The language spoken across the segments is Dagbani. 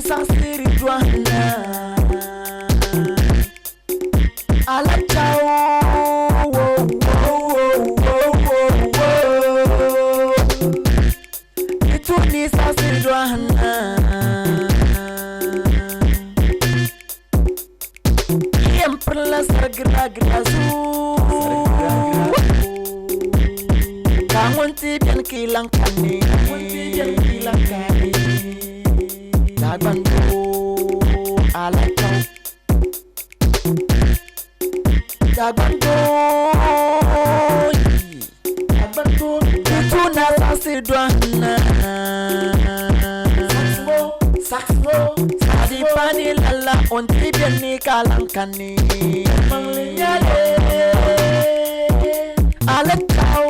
saɣisiri dɔhina. Alacha o, wo, wo, wo, wo, wo, wo. Di tu ni saɣisiri dɔhina. Yɛn pirila sarigira zuɣu ka ŋun ti bɛni ka yi lan kani Dagbandoo alachaw Dagbandoo Dagbandoo di tu na saɣisi dɔhina Sadi pani lala o ni ti beni ka lan kani Alachaw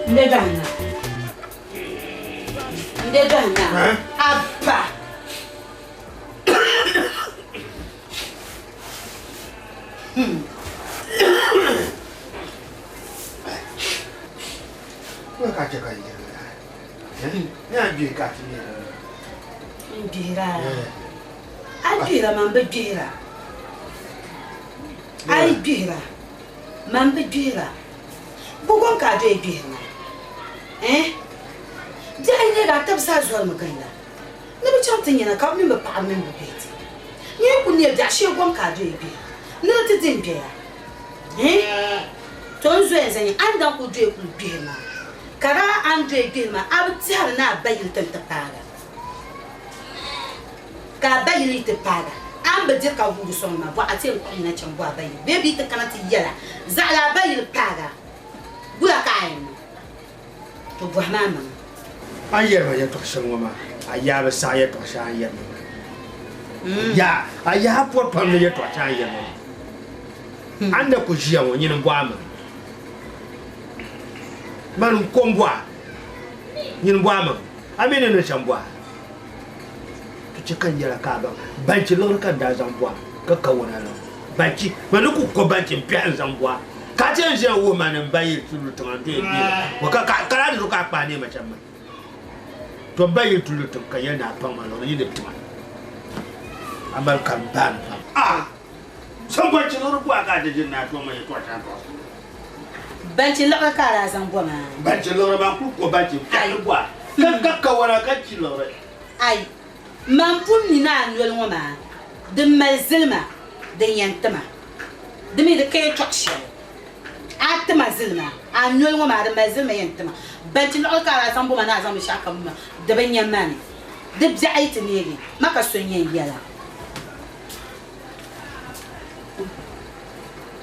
N dɔhina N dɔhina Abba N gbihira a gbihira man bi gbihira a yi gbihira man bi gbihira bukom ka a doya gbihiri maa eh bihi ayi nyɛla a tab zaa zɔrimi ginda Ni bɛ chaŋ ti nya na ka bɛ mini bɛ paɣiba mini bɛ bihi ti nya n-kul nya biɛɣu shee gom ka a doya gbihira ni di ti di n-gbɛya. Hii! To n zoya n-zaŋ a ni daŋ kul doya kul gbihiri maa, ka daa a ni doya gbihiri maa a bi tɛhiri ni a ba yili ti ni ti paag a. Ka a ba yili yi ti paag a, a ni bi diri ka guuri sɔŋdi maa, bɔɣa ti yɛn kpuɣi nina chaŋ bɔ a ba yili bee bɛ yi ti kana ti yɛl a, zaɣila a ba yili paag a, wula ka a yɛn niŋ? To bɔhimi a maŋa. A ni yɛri ma yɛtɔɣ shɛli ŋɔ maa, a yaa bi saɣi yɛtɔɣ shɛli a ni yɛri ma maa. Yaa, a yaa pɔri pam ni yɛtɔɣ shɛli a ni yɛri ma maa. A ni na kul ʒiya ŋɔ, nyini m-bɔhi a maŋa. Mani n-ko m-bɔh a. Nyini m-bɔhi a maŋa. A mi ni niŋ shɛm bɔh a. Ti chɛ ka n yɛl a ka a baŋ, banchi liɣiri ka n daa zaŋ bɔh a, ka ka wuna liɣiri. Banchi, man ni ku ko banchi m-piɛhi n-zaŋ bɔh a, ka a ti yɛn ʒiya n-wuhi ma ni m ba yili tuuli tiŋa n-doya bɛ la, ka ka laa di zuɣu ka a kpaai neema shɛm maa. To m ba yili tuuli tiŋ ka yɛli ni a paŋ ma liɣiri yi ni ti ma, a mali karimbaani pam. A zaŋ banchi liɣiri bɔh a ka a ti ʒini ni a tɔŋ ma yɛtɔɣ shɛŋa tɔɣisibu. Banchi liɣiri ka a daa zaŋ bɔ maa. Banchi liɣiri maa n-kul ko banchi m-piɛhi bɔh a, ka ka kawana ka chi liɣiri. Ai, man pun mi ni a noli ŋɔ maa din mali zilima din yɛn ti ma, di mi di ka yɛtɔɣ shɛli. A ti ma zilima, a noli ŋɔ maa din mali zilima yɛn ti ma. Banchi liɣiri ka a daa zaŋ bɔ ma ni a zaŋ binshɛɣu kam bɔ ma, di bi nya ma ni. Di biɛɣu yi ti neegi ma ka so n-yɛn yɛl a.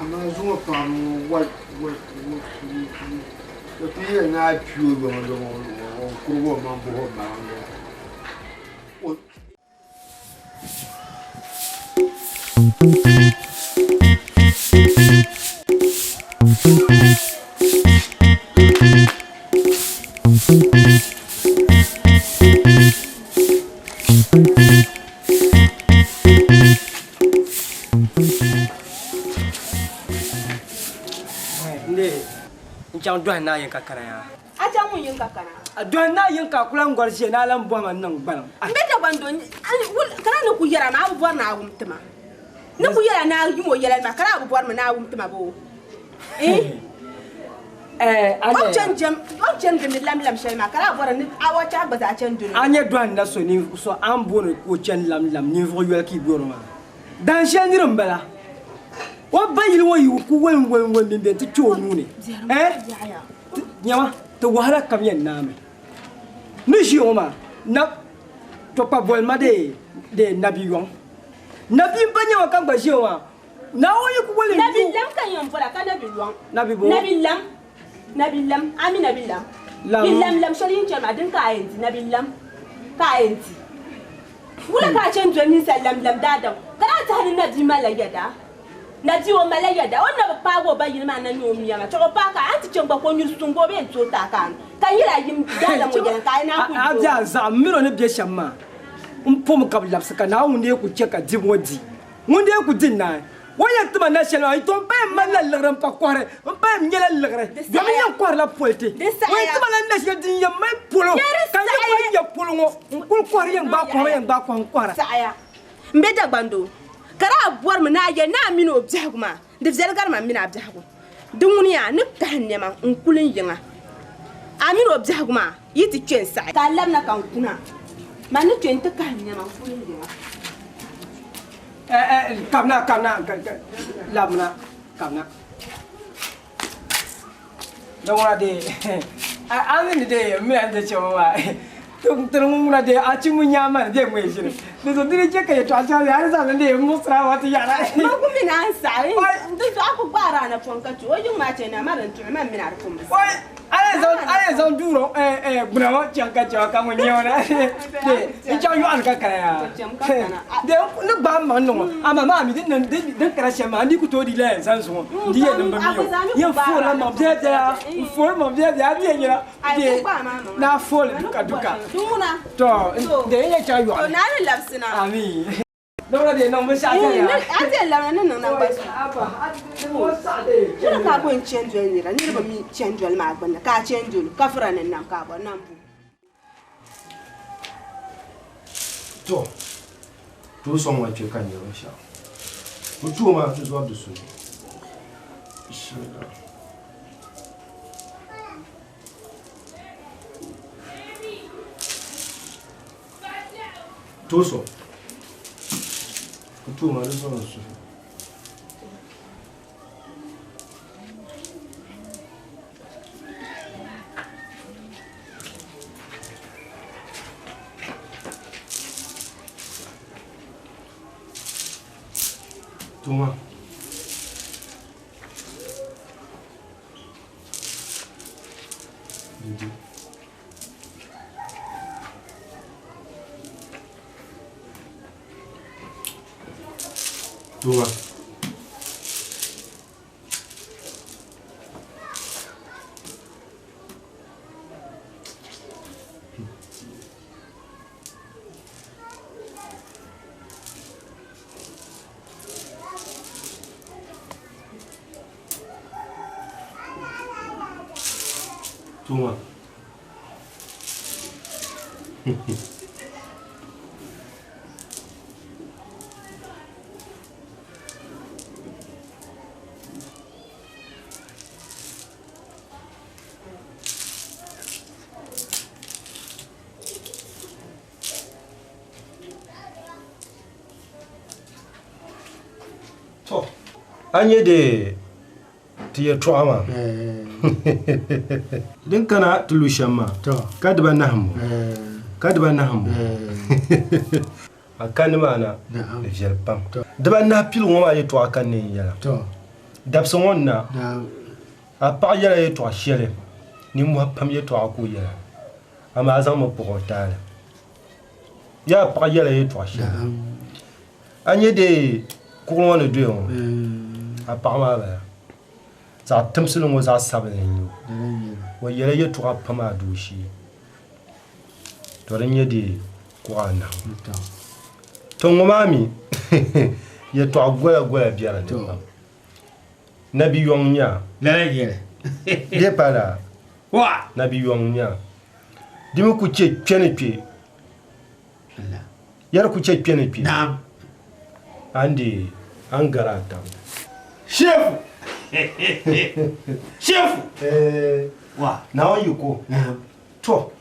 Amaa zuŋɔ paɣaba ŋɔ wai wai wai bɛ ti yɛli ni a kpi o yɔŋɔ yɔŋɔ o kurigi o maŋ buhi o maŋ N chaŋ dɔhi naa yinka kana yaa. A chaŋ ŋun yinka kana? A dɔhi naa yinka a ku lan gɔri ʒiya ni a lan bɔhi ma n-niŋ gbaliŋ. M be Dagbaŋ do ka ni ku yɛra maa a bi bɔri ni a wum ti ma. Ni ku yɛra ni a yum o yɛla maa ka a bi bɔrimi ni a wum ti ma boo? O ni chani gindi lamlam shɛli maa ka a bɔri ni a wa gba zaa chani dini. A nya dɔhi na so ninvuɣ so a ni booni ka o chani lamlam ninvuɣ yoli ka yi bɔri o maa, dahin shɛli niri m-bala. O ba yili ŋɔ yi ku wolim wolim wolim bɛ nti kpe o nuu ni. Nyama, ti wahala kam yɛn naami. Ni ʒiya ŋɔ maa, na to kpa boli ma dee nabi yɔŋ. Nabi m-pa nyama ka n gba ʒiya ŋɔ maa, Naawuni yi ku boli Nabi lam ka n yɛn bola ka nabi lɔŋ. Nabi bo? Nabi lam. Nabi lam. A mi nabi lam? Lam. Yi lam lam shɛli yin chani maa din ka a yɛn di nabi lam ka a yɛn di. Wula ka a chani doli ninsal lam lam daadam ka daa tahi ni nabia malila yɛda? Nabia o malila yɛda o ni na bi paagi o ba yili maa na nyɛ o mia maa chɛ o paagi ka a ni ti chani gba ka o nyuri suŋ ka o bee n-ti o taai ka a ni ka n yɛli a yim daadam ŋɔ yɛla ka a yi naan kuli A di o. bɛ a zaɣim m min o ni be shɛm maa m pomi ka bɛ labisi ka Naawuni dee ku chɛ ka dibu ŋɔ di. Ŋun dee ku di naai, O yɛn ti ma na shɛli maa, to m pa yɛn malila liɣiri m-pa kɔhiri, m pa yɛn nyɛla liɣiri, domin n yɛn kɔhirila politi. O yɛn ti ma la na shɛli din yɛn mali polo, ka n yɛn kɔhi nya polo ŋɔ, n kul kɔhiri yɛn gbaai kɔhimi yɛn gbaai kɔhi n-kɔhira. Saɣiya, m be Dagbandoo, ka daa bɔrimi ni a yɛli ni a mini o biɛhigu maa di viɛli gari man mini a biɛhigu. Di ŋuni yaa ni kahi nɛma n-kuli n yiŋa. A mini o biɛhigu maa yi ti kpe n-saɣi. Ka a labina ka n kuna, man ni kpe nti kahi nɛma n-kuli n yiŋa. Kabina, kabina, labina, kabina. Di ŋuna dee, a mi ni dee m mi a ni di shɛm maa, tiri ŋun ŋuna dee a chimu nyaŋ ma ni dee ŋme ʒini. Di zuɣu di ni chɛ ka yɛtɔɣa shɛŋa zaa a ni zaŋ li dee m-muɣisiri a maa ti yaɣira. Man ku mi ni a ni saɣi, di zuɣu a ku gbaari a napɔŋ ka chɛ o yiŋ maa chɛ ni a ma din tuɣi man mini a di pun bi saɣi. A yɛn zaŋ duurɔ gbuna ŋɔ chaŋ ka chɛ ka ŋun nyɛ o na n chaŋ yɔɣuni ka kana yaa ni gbaai m maŋ niŋ o amaa maa mi din kana shɛm maa n dii ku tooi dii lahi zani zuŋɔ n di yɛn niŋ bi mi o yɛn foolila maŋ biɛla biɛla n fooli maŋ biɛla biɛla a mi yɛn nyɛla ni a fooli duka duka to de n yɛn chaŋ yɔɣuni amii. Dawla de niŋ binshɛɣu chɛli ya. A ti yɛn labina ni niŋ naŋgban suŋ. Wula ka a ku yɛn chani doli nira? Niriba mi chani doli maa gbunni ka a chani doli o ka vura ni nam ka a bɔri nam bu. To, tooi sɔŋ ma kpe ka n nya binshɛɣu. Bɛ tuo ma ti zɔri di suli. Bismillah. Tooi sɔŋ. Bɛ tuo ma di zɔri n suhu. Tuma. Didi. Tuma. Tuma. To, a nyɛ dee ti yɛtɔɣa maa din kana ti lu shɛm maa ka dibanahi m-bɔŋɔ ka dibanahi m-bɔŋɔ a kani maa na di viɛli pam dibanahi piligu ŋɔ maa yɛtɔɣa ka n ni yɛn yɛla dabisi ŋɔ n-na a paɣa yɛla yɛtɔɣ shɛli nimmɔhi pam yɛtɔɣa ka o yɛla amaa a zaŋmi kpuɣi o taali yaa paɣa yɛla yɛtɔɣ shɛli A nya dee kuɣili ŋɔ ni doya ŋɔ, a paɣa maa bala. Zaɣ timsili ŋɔ zaɣ sabinli n-nyɛ o. O yɛla yɛtɔɣa pam a dooshee. To di nya dee kuɣa anahi ŋɔ. To ŋɔ maa mi yɛtɔɣa gola gola be di ni pam. Nabi yɔŋ n-nyɛ a. Bɛ pa laa? Nabi yɔŋ n-nyɛ a. Di mi ku chɛ kpe ni kpe. Yɛri ku chɛ kpe ni kpe. Naam. A ni deei a ni gari a tab ni. Shefu! Shefu! Wa. Naawuni yi ko. Naam. To,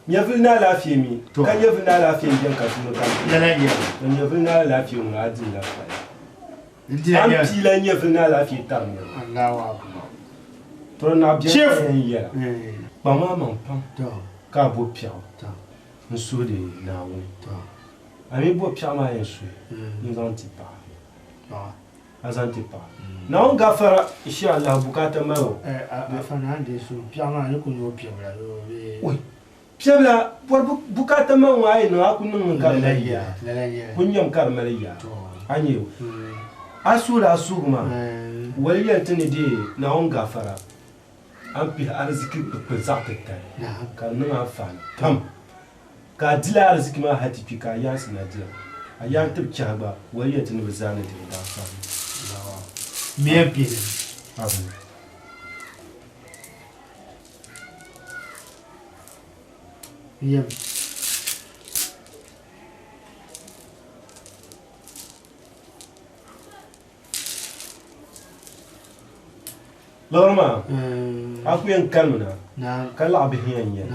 nyɛvili ni alaafee mi, ka nyɛvili ni alaafee m-beni ka tuuni kam beni. Lala n-nyɛ li. To nyɛvili ni alaafee ŋuna a dihila pali. N dihila A ni nyɛli. piila nyɛvili ni alaafee tari niriba. Allahu akbar. To di naɣ biɛni Shefu! ka yɛn yɛla. Kpaŋ a maŋ pam ka a bo piɛɣu. N suhi di Naawuni. A mi bo piɛɣu maa yɛn suhi n-zaŋ ti paɣa. A zaŋ ti paɣa. Naawuni gafara insha Allah bukaata mali o. Oi! Piɛbila bɔri bukaata mali ŋɔ a yi niŋ a ku niŋmi ka di mali yaa. Ku nyam ka di mali yaa. A nya o. A suhiri a suhigu maa wali yɛli ti ni deei Naawuni gafara. A ni pihi ariziki kpikpili zaɣ titali, ka di niŋ anfaani pam, ka a dila ariziki maa hal ti kpi, ka a yaansi na dira. A yaan tib chɛhi gba wali yɛn ti ni bɛ zaa ni di di daanfaani. Mi yɛn pihili. Yɛm. Liɣiri maa, a ku yɛn kanimi na ka laɣi bihi yɛn nyɛ li.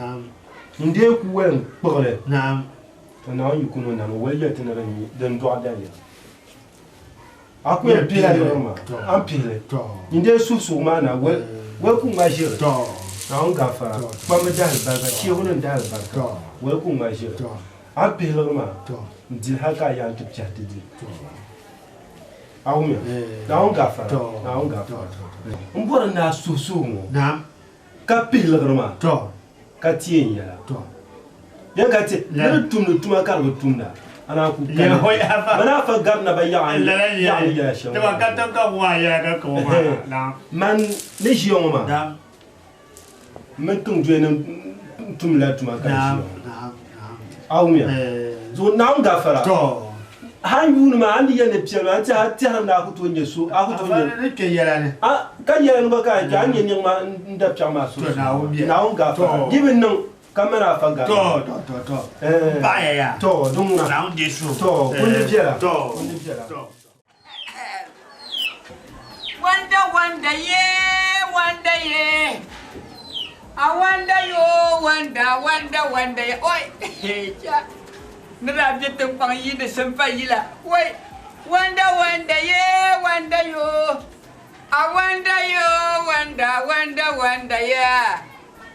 N dee ku wali n-kpuɣi li, ka Naawuni yi ku ni o nani o wali yɛli ti ni din dɔɣi daliya. A ku yɛn pihila liɣiri maa, a ni pihi li. N dee suhusuɣu maa na, wali ku ŋma ʒiri. Naawuni gaafara, kpambi dahi alibarika, sheehunim dahi alibarika, wali ku ŋma ʒiri. A ni pihi liɣiri maa, n-dili hal ka a yaan ti piɛhi ti di. A wumya? Naawuni gaafara, Naawuni gaafara. M bɔri ni a suhi suhu ŋɔ, ka pihi liɣiri maa, ka ti n yɛla. Yɛn ka ti ni di tumdi tuma ka di bi tumda, a naan ku kani. Mani afa gari na ba yaɣa n yaɣa ni yɛla shɛm ŋɔ. Man ni ʒiya ŋɔ maa, m mini tiŋduya nim tumdila tuma ka ʒiya ŋɔ. A wumya? Zuɣu Naawuni gaafara. Hal yuuni maa, a ni di yɛli ni piɛli maa, n-tɛhi a tɛhiri ni a ku tooi nya so, a ku tooi nya. Ni kpe yɛla ni. A ka yɛla ni gba ka a yɛn kpe, a ni nya niɣi maa n-da piɛɣu maa sunsuuni. Naawuni gaafara. Di bi niŋ ka mani afa gari. M paɣiya yaa. Tɔ, din ŋuna. Naawuni deei suhigu. Tɔ, kundi viɛla. Kundi viɛla. Wanda wanda ye wanda ye a wanda yo wanda wanda wanda ye oi cha ni daa be tiŋkpaŋ yiindi simpa yila oi wanda wanda ye wanda yo a wanda yo wanda wanda wanda ye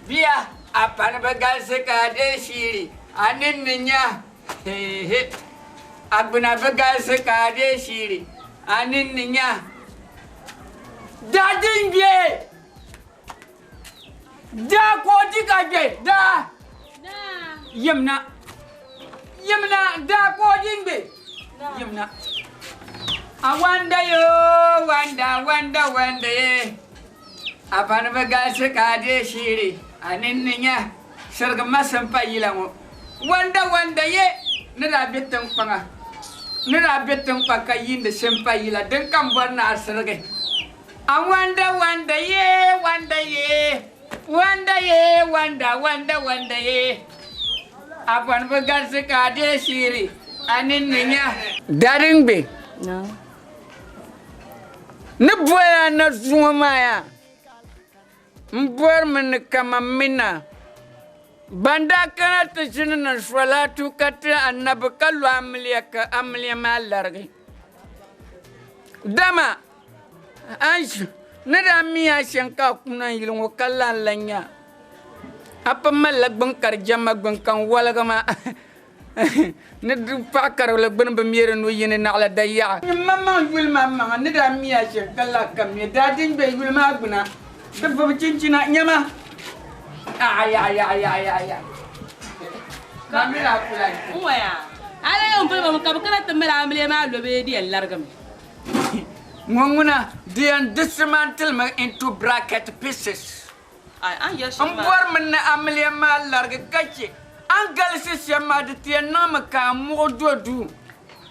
bia a pani bi galisi ka a deei shiiri a ninni nya Hehe. A gbuna bi galisi ka a deei shiiri, a nini ni nya. Daa din gbe! Daa ka o di ka gbe! Daa! Yimna! Yimna! Daa ka o di gbe! Yimna! A wanda yo, wanda, wanda, wanda ye. A pani bi galisi ka a deei shiiri, a nini ni nya. Sirigi ma simpa yila ŋɔ. Wanda wanda ye ni daa be tiŋkpaŋa ni daa be tiŋkpa ka yiindi simpa yila din ka m-bɔri ni a sirigi. A wanda wanda ye wanda ye wanda ye wanda wanda wanda ye a bɔni bi galisi ka a deei shiiri a nini ni nya. Daringbe ni boli a na zuŋɔ maa yaa. M bɔrimi ni kaman mi na ban daa kana ti ʒini ni Salatu ka ti Annabi ka lo amiliya ka amiliya maa larigi. Dama a ni daa mi a shɛm ka a kuna n yili ŋɔ ka lan lan nya a pun malila gbuni ka di jɛm ma gbuni ka n woligi ma ni di paɣ karili gbuni bi meri nu yini naɣila da yaɣa. N maŋmaŋ yuli maŋmaŋa ni daa mi a shɛm ka la ka mi daa din be yuli maa gbuna di vubi chinchina nyama ayayayayaya ka mi daa kula n N waya, a lee yɛn boli ba mi ka bɛ kana ti mali amiliya maa lo bee di yɛn larigimi? Ŋɔ ŋuna di yɛn dismantle mi into bracket pieces. M bɔrimi ni amiliya maa larigi ka chɛ a ni galisi shɛm maa, di ti yɛn niŋmi ka a muɣi do duu,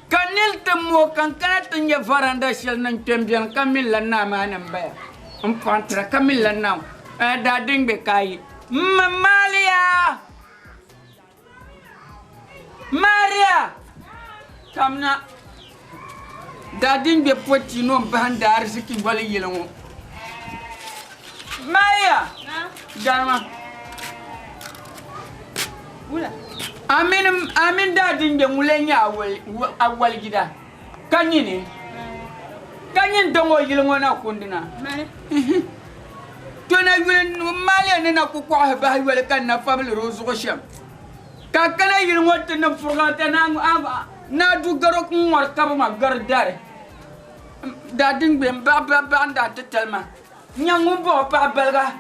ka nil ti mooi ka n kana ti nya varanda shɛli ni n kpe m-beni ka mil la naa maa ni m-baya m-pɔntira ka mil la naa daa din gbe ka a yi m ma Malia! Maria! Kamina daa din gbe poti ni o bahi n-daa ariziki goli yili ŋɔ. Maria! Garima. A mini daa din gbe ŋun lee nyɛ a waligida ka nyini ka nyin daŋ o yili ŋɔ na kundina. To na yuli Malia ni na ku kɔɣihi bahi yoli ka n na fabilir o zuɣu shɛm. Ka a kana yili ŋɔ ti ni furiga ni a du garo ŋ-ŋɔri ka bɛ ma gari dari. Daa din gbe m-baɣi baɣa n-daa ti tali ma. Nya ŋumbɔŋɔ paɣa baliga,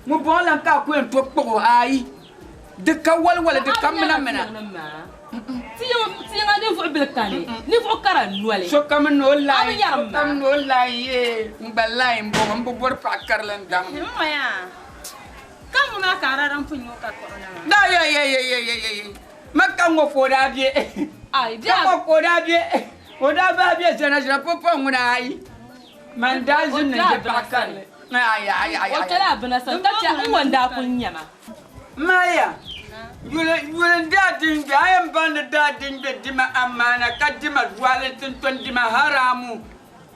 ŋumbɔŋɔ lan ka a ku yɛn tooi kpuɣ o, aai, di ka waliwali, di ka minamina. Ti yiŋa ninvuɣ bil kani, ninvuɣ kara noli. Sokam ni o layi, sokam ni o layi, yee, n gba layi m-bɔŋɔ, m bi bɔri paɣ karili n-daŋ. M maya, ka ŋɔ maa ka a daa daa pun nya o ka kpuɣi na maa. Da ya ya ya ya ya ya, ma ka ŋɔ ka o daa be, ka ŋɔ ka o daa be, o daa bahi be zana zana pɔpɔ ŋuna ayi. Man daa ʒini ni paɣa karili. O kpɛla a bina sani ka chɛ n ŋɔ n-daa kuli nya ma. Maya, yuli n daa din gbe, a yɛn baŋ ni daa din gbe dima amaana ka dima zualinsi n-ton dima haramu.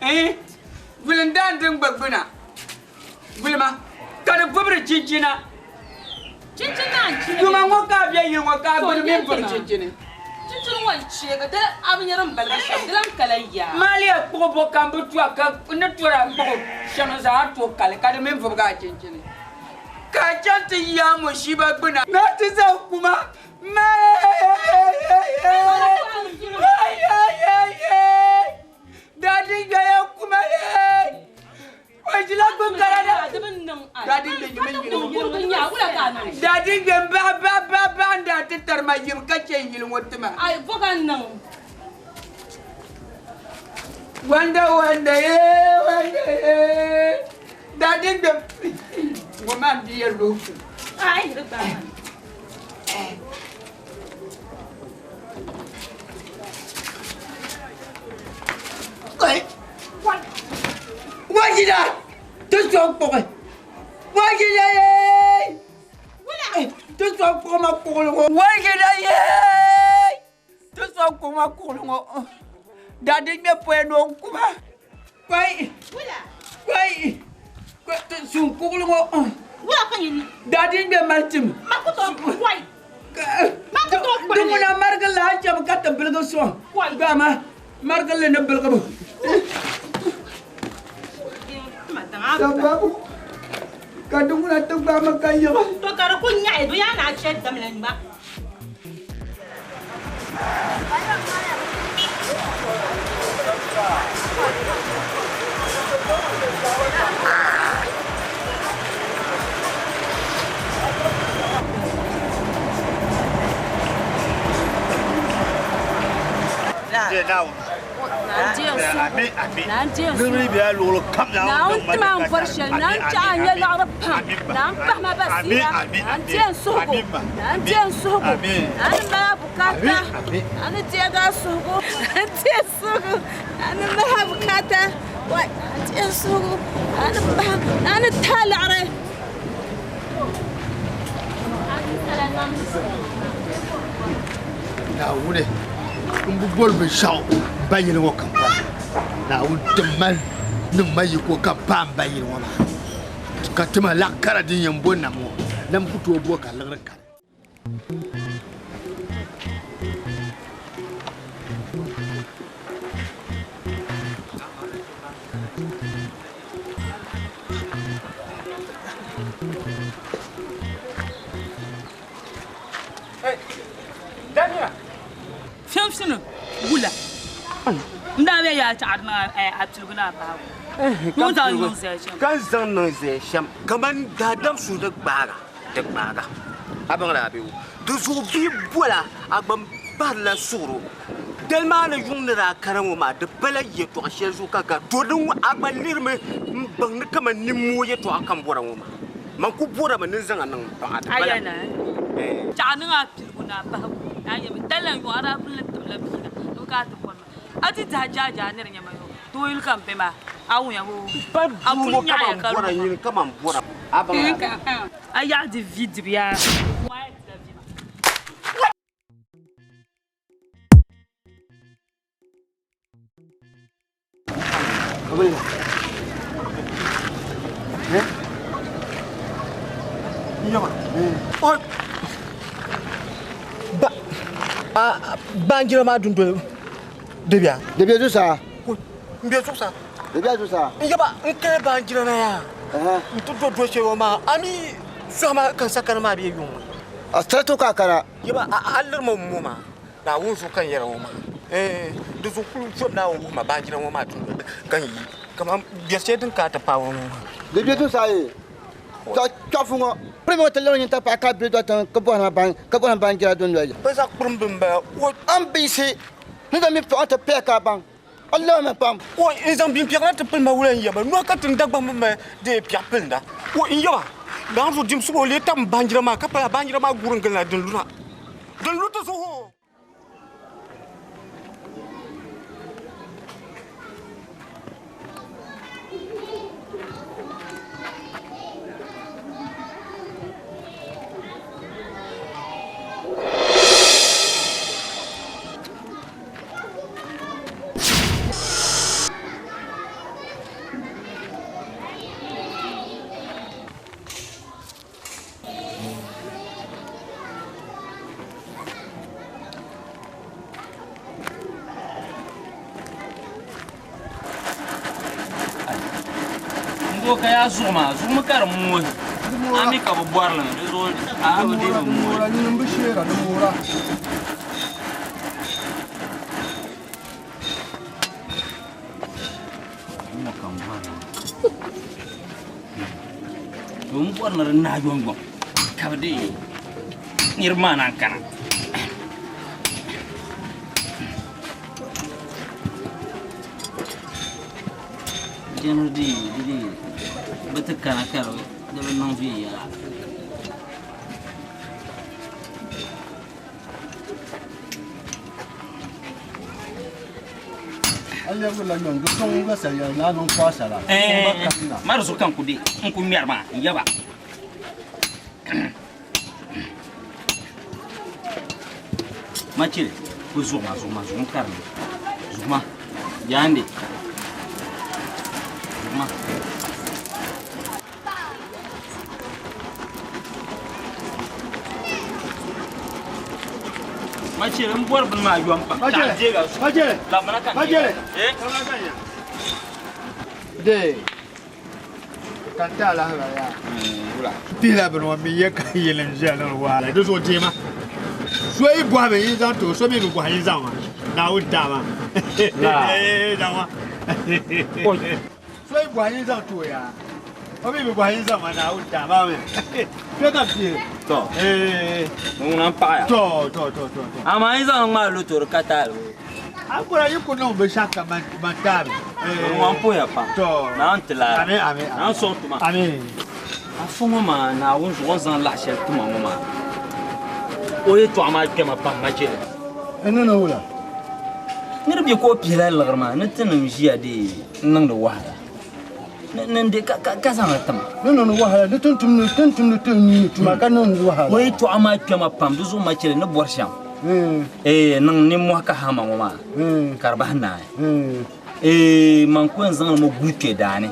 Eh? Yuli n daa din gbe gbuna. Gulima, ka di vubiri chinchina. Chinchini maa n-chini. Yuma ŋɔ ka a be yili ŋɔ ka a gbuni mini vuri chinchini. Chinchini ŋɔ n-chɛ ka dala a bi nya din baligi shɛm, di lan kala yaa. Maliya kpuɣi bo kam bi tua ka n ni tɔri a kpuɣi shɛm zaa a tooi kali ka di mini vubigi a chinchini. Ka a chaŋ ti yi a mushiiba gbuna. Ni a ti zaŋ kuma Daa di gbaya kuma O ʒila gbuni kara da. Daa di gbe yim yili ŋɔ. Daa di gbe m baɣa baɣa baɣa baɣa n daa ti tari ma yim ka chɛ yili ŋɔ ti ma. Wanda wanda yee wanda yee. Daa di gbe ŋɔ maa n di yɛ loofu. Wajida ti sɔŋ kpuɣi wajida yee ti sɔŋ kpuɣi ma kuɣuli ŋɔ wajida yee ti sɔŋ kpuɣi ma kuɣuli ŋɔ daa di ŋmɛ poya ni o kuma kpai kpai sun kuɣuli ŋɔ daa di ŋmɛ mali tim di ŋuna marigi lahi chɛmi ka ti biligi sɔŋ gbaama marigi li ni biligibu sababu ka di ŋuna ti gbaama ka yiɣi to ka di ku nyaɣi bi yaa na chɛ damli ŋma. Naawuni ti ma n bɔri shɛli, naa n-chaɣ a nya liɣiri pam, naa m-pahi ma basiira, naa n-deei n suhigu, naa n-deei n suhigu, naa ni mali a bukaata, naa ni deegi a suhigu, naa n-deei n suhigu, naa ni mali a bukaata, wai, naa n-deei n suhigu, naa ni pahi, naa ni ti a liɣiri. Naawuni m bi boli binshɛɣu m ba yili ŋɔ kam pam. Naawuni tim ma niŋ ma yiko ka m paai m ba yili ŋɔ maa, ka ti ma laɣ kara din yɛn bo nam ŋɔ, nam ku tooi bo ka liɣiri kani. Fiɛnfiɛni wula n daa bɛ yaa chaɣari niŋ a piligu ni a baabu ŋun zaŋ niŋ zaya shɛm. Ka n zaŋ niŋ zaya shɛm kamani daadam suhu di gbaaga di gbaaga a baŋla a bee di zuɣu bia bola a gba bahirila suɣuro dali maa ni yuŋ ni daa kana ŋɔ maa di pala yɛltɔɣa shɛli zuɣu ka ka to din a gba lirimi n baŋ ni kamani nimmoo yɛltɔɣa ka n bɔra ŋɔ maa man ku bɔrami ni n zaŋ a niŋ m paɣa di pala. Chaɣ niŋ a piligu ni a bahigu ni a nyami dali lan yuŋ a daa pili ni timla bia na ni bɛ ka a ti bɔri ma a ti dihi jaajaa ni di nyama yo dooyili ka m be maa a wunya boo a kuli nyaɣiya ka lu ma a yaɣi di vi dibu yaa. Baanjira maa dundoli di bɛ Di bɛ zuɣusaa. N bɛ zuɣusaa. Di bɛ zuɣusaa. N yaba n kali baanjira na yaa n ti do do shɛli ŋɔ maa a mi suhi ma ka n sa kana maa bɛ yuŋ ŋɔ. A sarati ka a kana. Yaba a lirimi n ŋɔ maa Naawuni zuɣu ka n yɛra ŋɔ maa di zuɣu kuli zom Naawuni wuhi ma baanjira ŋɔ maa dundoli ka n yi kaman biɛri shɛli din kana ti paai ŋɔ maa. Di bɛ zuɣusaa ye kpɛɣifu ŋɔ pirimi ŋɔ ti liri nyini tapaɣa ka bili do tiŋ ka bɔhiri ma baanjira dundoli. Bɛ zaɣ kpurim bini bala o. A ni biyisi ni zaŋ bimpiɛɣu ti paya ka a baŋ a lɛbimi pam. O n zaŋ bimpiɛɣu na ti pili ma wula n yɛba nɔhi ka ti ni Dagbaŋ bi mali deei piɛɣu pilinda. O n yɛba Naawuni zuɣu dim subu o lee tam baanjira maa ka pala baanjira maa guuri n-gili na din luna. Din lu ti zuɣu. Zuɣu ka yaa zuɣu maa, zuɣu mi ka di mooi. A mi ka bi bɔri li mi, di zuɣu a bi dii bi mooi. Nyini n bi sheera di moora. To n bɔri ni di naai yomyom ka bi dii niriba maa naan kana. Dini di di bi ti kana ka di bi niŋ viɛnyɛla. Mari zuɣu ka n ku di n ku ŋmɛri maa n yaba. Machili ku zuɣu maa zuɣu maa zuɣu n karili zuɣu maa yaandi zuɣu maa. Machili n bɔri bini maa yom pam. Machili Machili Machili. De ka n ti alahibaali yaa. Pihila bini ŋɔ mi ye ka yɛli n ʒiya niŋdi wahala di zuɣu deema so yi bɔhi mi yi zaŋ ti o so mi bi bɔhi yi zaŋ ma Naawuni taai ma zaŋ ma so yi bɔhi yi zaŋ ti o yaa o mi bi bɔhi yi zaŋ ma Naawuni taai ma mi kpe ka m pihi To ŋuna n paɣaya to to to to amaa yi zaŋ ŋmaa loto di ka taali A kura yi ku niŋ binshɛɣu kam man taami. Ŋɔ n puhiya pam. To. Naawuni ti lahi. Amin amin. Naawuni sɔŋ tuma. Amin. Afa ŋɔ maa Naawuni zuɣu o ni zaŋ lahi shɛli tima ŋɔ maa o yɛltɔɣa maa kpɛma pam machɛli. N ni niŋ wula? Niriba bɛ ka o pihila liɣiri maa ni tinim ʒiya dee n-niŋdi wahala. Ni n-de ka zaŋ li tim. Ni niŋdi wahala ni tin tumdi tin tumdi ti nuu ni tuma ka niŋdi wahala. O yɛltɔɣa maa kpɛma pam di zuɣu machɛli ni bɔri shɛm. Ee niŋ nimmohi ka hama ŋɔ maa ka di bahi naai. Ee man ku yɛn zaŋ li mi guui kpe daani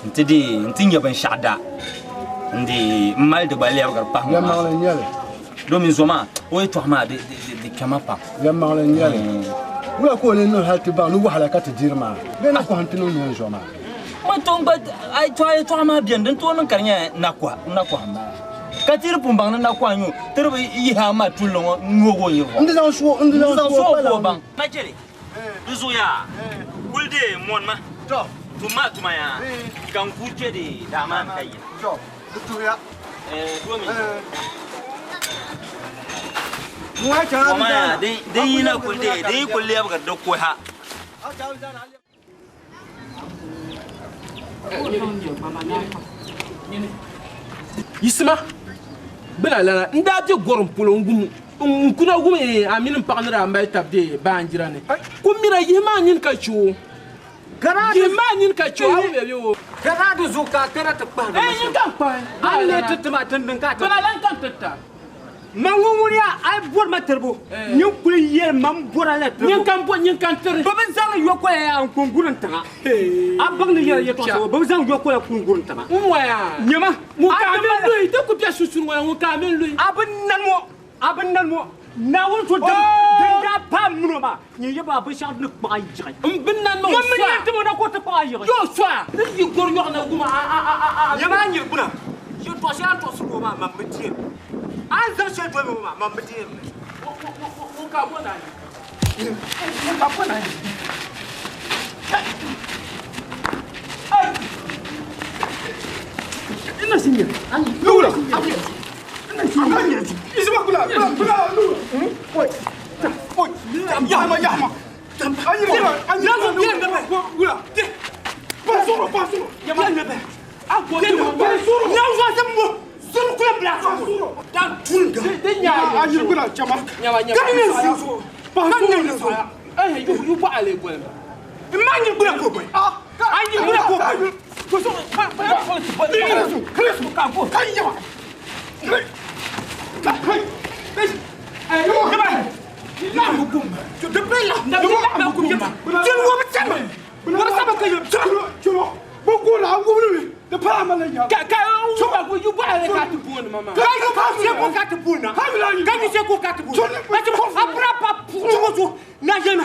nti di nti nya binshɛɣu da n-di m mali di gba lɛbigiri pahi ŋɔ maa. Yɛlimaŋli n-nyɛ li. Domin zo maa o yɛltɔɣa maa di kpɛma pam. Yɛlimaŋli n-nyɛ li. Wula ka o ni niŋ hali ti baŋ ni wahala ka ti diri maa bee na kɔhi nti niŋ neen zo maa? Ma to n gba a yɛltɔɣa maa beni din tooi niŋ ka di nyɛ nakɔha m-bala. Ka ti di pun baŋ ni nakɔha n-nyɛ o, ti di bi yihi a ma tulli ŋɔ n-ŋoog o niriba. N di zaŋ su o, n di zaŋ su o ka o baŋ. Machɛli, di zuɣu yaa, kuli deei mɔni ma, tum ma tuma yaa, ka n guui kpe di daa maa ni ka yina. Tɔ, di tuhiya. Domi. Koma yaa, din yi na kuli deei, din yi kuli lɛbigiri di kuhi a. Yisima bina lana n daa be gorim polo n gum n kuna wum a mini n paɣa ni daa mali tab be baanjira ni ku mira yihi maa nini ka che o yihi maa nini ka che o a wumya bɛ o Ka di zuɣu ka a kana ti kpahi Eh, nyin ka n kpahi A ni lee ti ti ma tindin ka a ti Bina lan ka n ti ta Ma ŋun ŋuni yaa a yi bɔri ma tiribu nyin kuli yɛli ma n bɔra la tiribu. Nyin ka n bɔ nyin ka n tiri. Bɛ bi zaŋ yɔkoya yaa n kun guri n tiŋa. A baŋ ni yɛli yɛtɔɣa shɛli bɛ bi zaŋ yɔkoya kun guri n tiŋa. N waya. Nyama. Ŋun ka a mini luhi ti ku bɛ sunsuuni ŋɔ ŋun ka a mini luhi. A bi nani ŋɔ a bi nani ŋɔ Naawuni so din daa paai min o maa nyin yi ba binshɛɣu ni kpaɣ a yiɣi. N bi nani ŋɔ Ŋun mi yɛn tim o na ka o ti kpaɣ a yiɣi. Yo sɔa ni yi gori yɔɣu na guma a a a a. Nyama a nyiri gbuna yɛtɔɣ shɛli a ni tɔɣisiri o maa man bi deeri. A ni zaŋ shɛli doli ŋɔ maa man bi deeri li. Ŋun ka bɔ naani. Ŋun ka bɔ naani. Ina si nyɛ. Lula. Isima kula kula lula. Oi. Oi. Yahma yahma. Anyira anyira kula. Pasoro pasoro. Yama. A ko ti mo. Pasoro. Nyawu se mo. Zuru kula bila. Dan tun ga. De nya. Anyira kula chama. Nyama nyama. Kani ne su. Kani ne su. Eh yu yu bɔ ale bɔ ma. Ma nyi kula ko boy. Anyi kula ko boy. Pasoro pa pa pa. Kare su kare su Ka ko. Kai yawa. Kai. Kai. Eh yu ba. La hukum. De bela. La hukum. Jin wo bi tɛmɛ. Wala saba ka yɛ. Chalo chalo. Boko la wuli. De pa ma la ya. Ka ka yu ba ko yu bɔ ale ka ti bon mama. Ka yu ka se ko ka ti bon na. Ka yu se ko ka ti bon. A bura pa pugu so na yɛlɛ.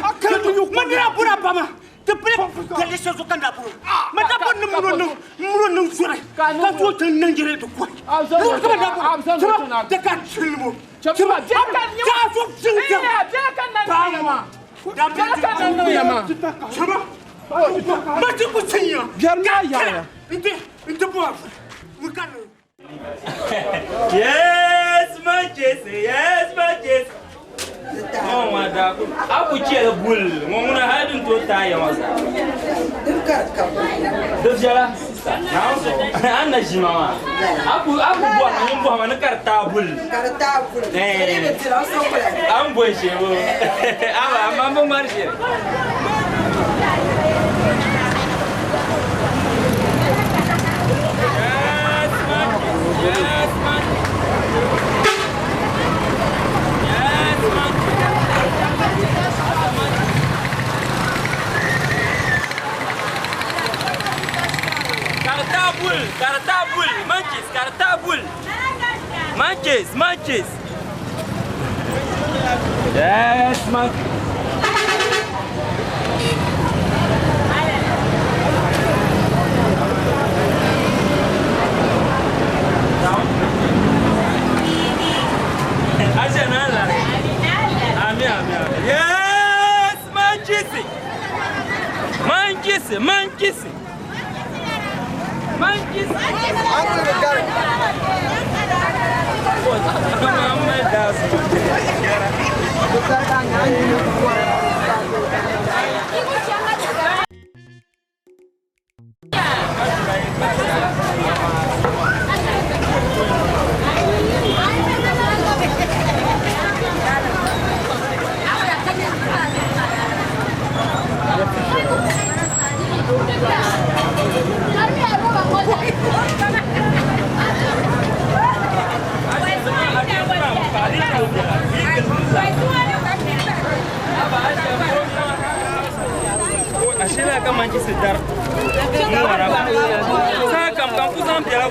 Ma nira bura ba ma. Ti pili galli shɛli zuɣu ka n daa bɔri o. Ma daa bɔri ni muro niŋ muro niŋ zɔri ka tooi ti niŋ yɛli ti kɔhi. Muro ka ma daa bɔri tima di ka chilli mo. Tima daa zo ziŋ ziŋ. Paama. Daa bɛ ti tima ma ti ku tinya. Ka nti nti bɔri n ka niŋ. Yes, Manchester. Yes, Manchester. Ŋɔ maa daa ku a ku chɛli bul ŋɔ ŋuna hali din tooi taai ya ŋɔ zaa. Di viɛla sista naawuni zuɣu a ni na ʒi ma maa a ku a ku bɔhima nyin bɔhima ni ka di taai bul. A ni boli shee bo awa amaa m bi ŋmari shɛli. Kartabul, kartabul, monkeys, kartabul. Monkeys, monkeys. Yes, monkey. Acha nala. Ami ami ami. Yes, monkeys. Monkeys, monkeys. Monkeys. Ashela ka manchisi dar n-wara saha kam ka n ku zaŋ biɛla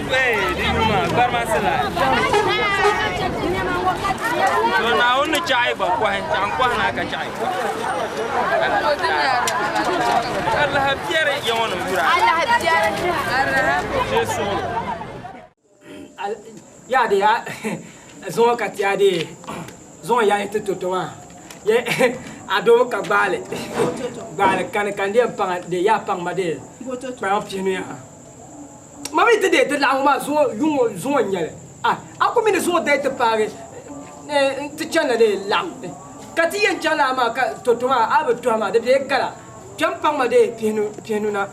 di yuli maa gbarimasi la to Naawuni ni chaɣi gba kɔhi chaɣi n kɔhi naa ka chaɣi kɔhi ka lahi biɛri ya ŋɔ nim yura shee suɣulo Ya de ya zuŋɔ ka ti ya de zuŋɔ ya ti toto maa ye a doomi ka gbaali gbaali kani ka n de paŋa de ya paŋ ma de kpaŋ pihinu ya ma mi ti de ti laɣingu maa zuŋɔ yuŋɔ zuŋɔ n nyɛli a a ku mi ni zuŋɔ dali ti paagi n ti chanila de laɣim ka ti yɛn chaŋ laa maa ka toto maa a bi tohi maa di bee gala kpɛm paŋ ma de pihinu pihinu na.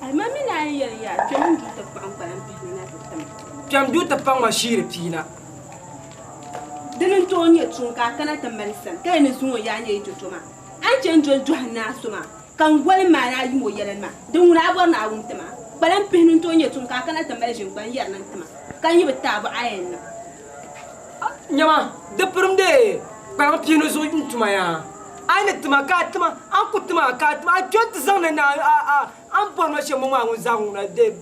Ai ma mi naan yɛli yaa, kpɛm n-du ti kpaɣim kpalim pihinu na ti ti ma. Kpɛm du ti paŋ ma shiiri pia na. Dini n-tooi nyɛ tuun ka a kana ti mali sani, ka yi ni zaŋ o yaa nyɛ yi toto maa. A ni chɛ n-doli dɔhi naa so maa, ka n goli m-maani a yim o yɛla ni maa, din ŋuna a bɔri ni a wum ti ma. Kpalim pihinu n-tooi nyɛ tuun ka a kana ti mali ʒiŋkpaŋ yɛri ni n-ti ma, ka n yi bi ti a bɔ a yɛn niŋ. Nyama, di pirim dee kpalim pihinu zuɣu n-tuma yaa. A yi ni tima ka a tima, a ni ku tima ka a tima, a kpe nti zaŋ ni na a a ni bɔri ma shɛm ŋɔ maa ŋun zaŋ ŋuna dee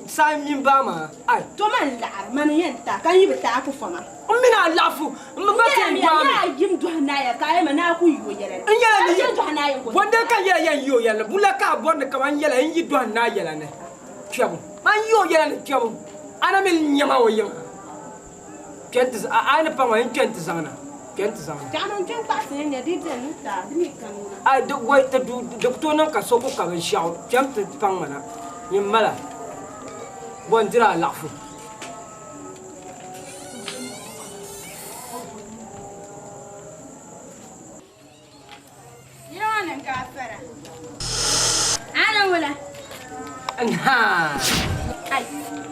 saa m mini baa maa. Ai. To man laɣiri, mani n-yɛn ti a, ka n yi bi ti a, a ku fɔ ma. M mini a laɣifu, m mi gba ti yɛn gbaai mi. N yɛla a yim dɔhi naaya ka a yɛli ma ni a ku yi o yɛla ni. N yɛla ni A chɛ dɔhi naaya n-ku bɔndali ka n yɛla yɛn yi o yɛla ni, bula ka a bɔri ni kaman n yɛla n yi dɔhi naai yɛla ni kpɛbu. Man yi o yɛla ni kpɛbu, a na mi n-nya ma o yiŋa. Kpɛ nti a a ni paŋ ma n kpɛ nti zaŋ na kpɛ nti zaŋ na. Chaɣu niŋ kpɛ n-kpaɣisi ni nya di beni ni taa di mi ka ŋuna. A di wai ti du di ku tooi niŋ ka so ku ka binshɛɣu kpɛm ti paŋ ma na nyin mala bɔ n-diri a laɣifu. Yino maa niŋ gaafara. A ni wula? Naa. Ai,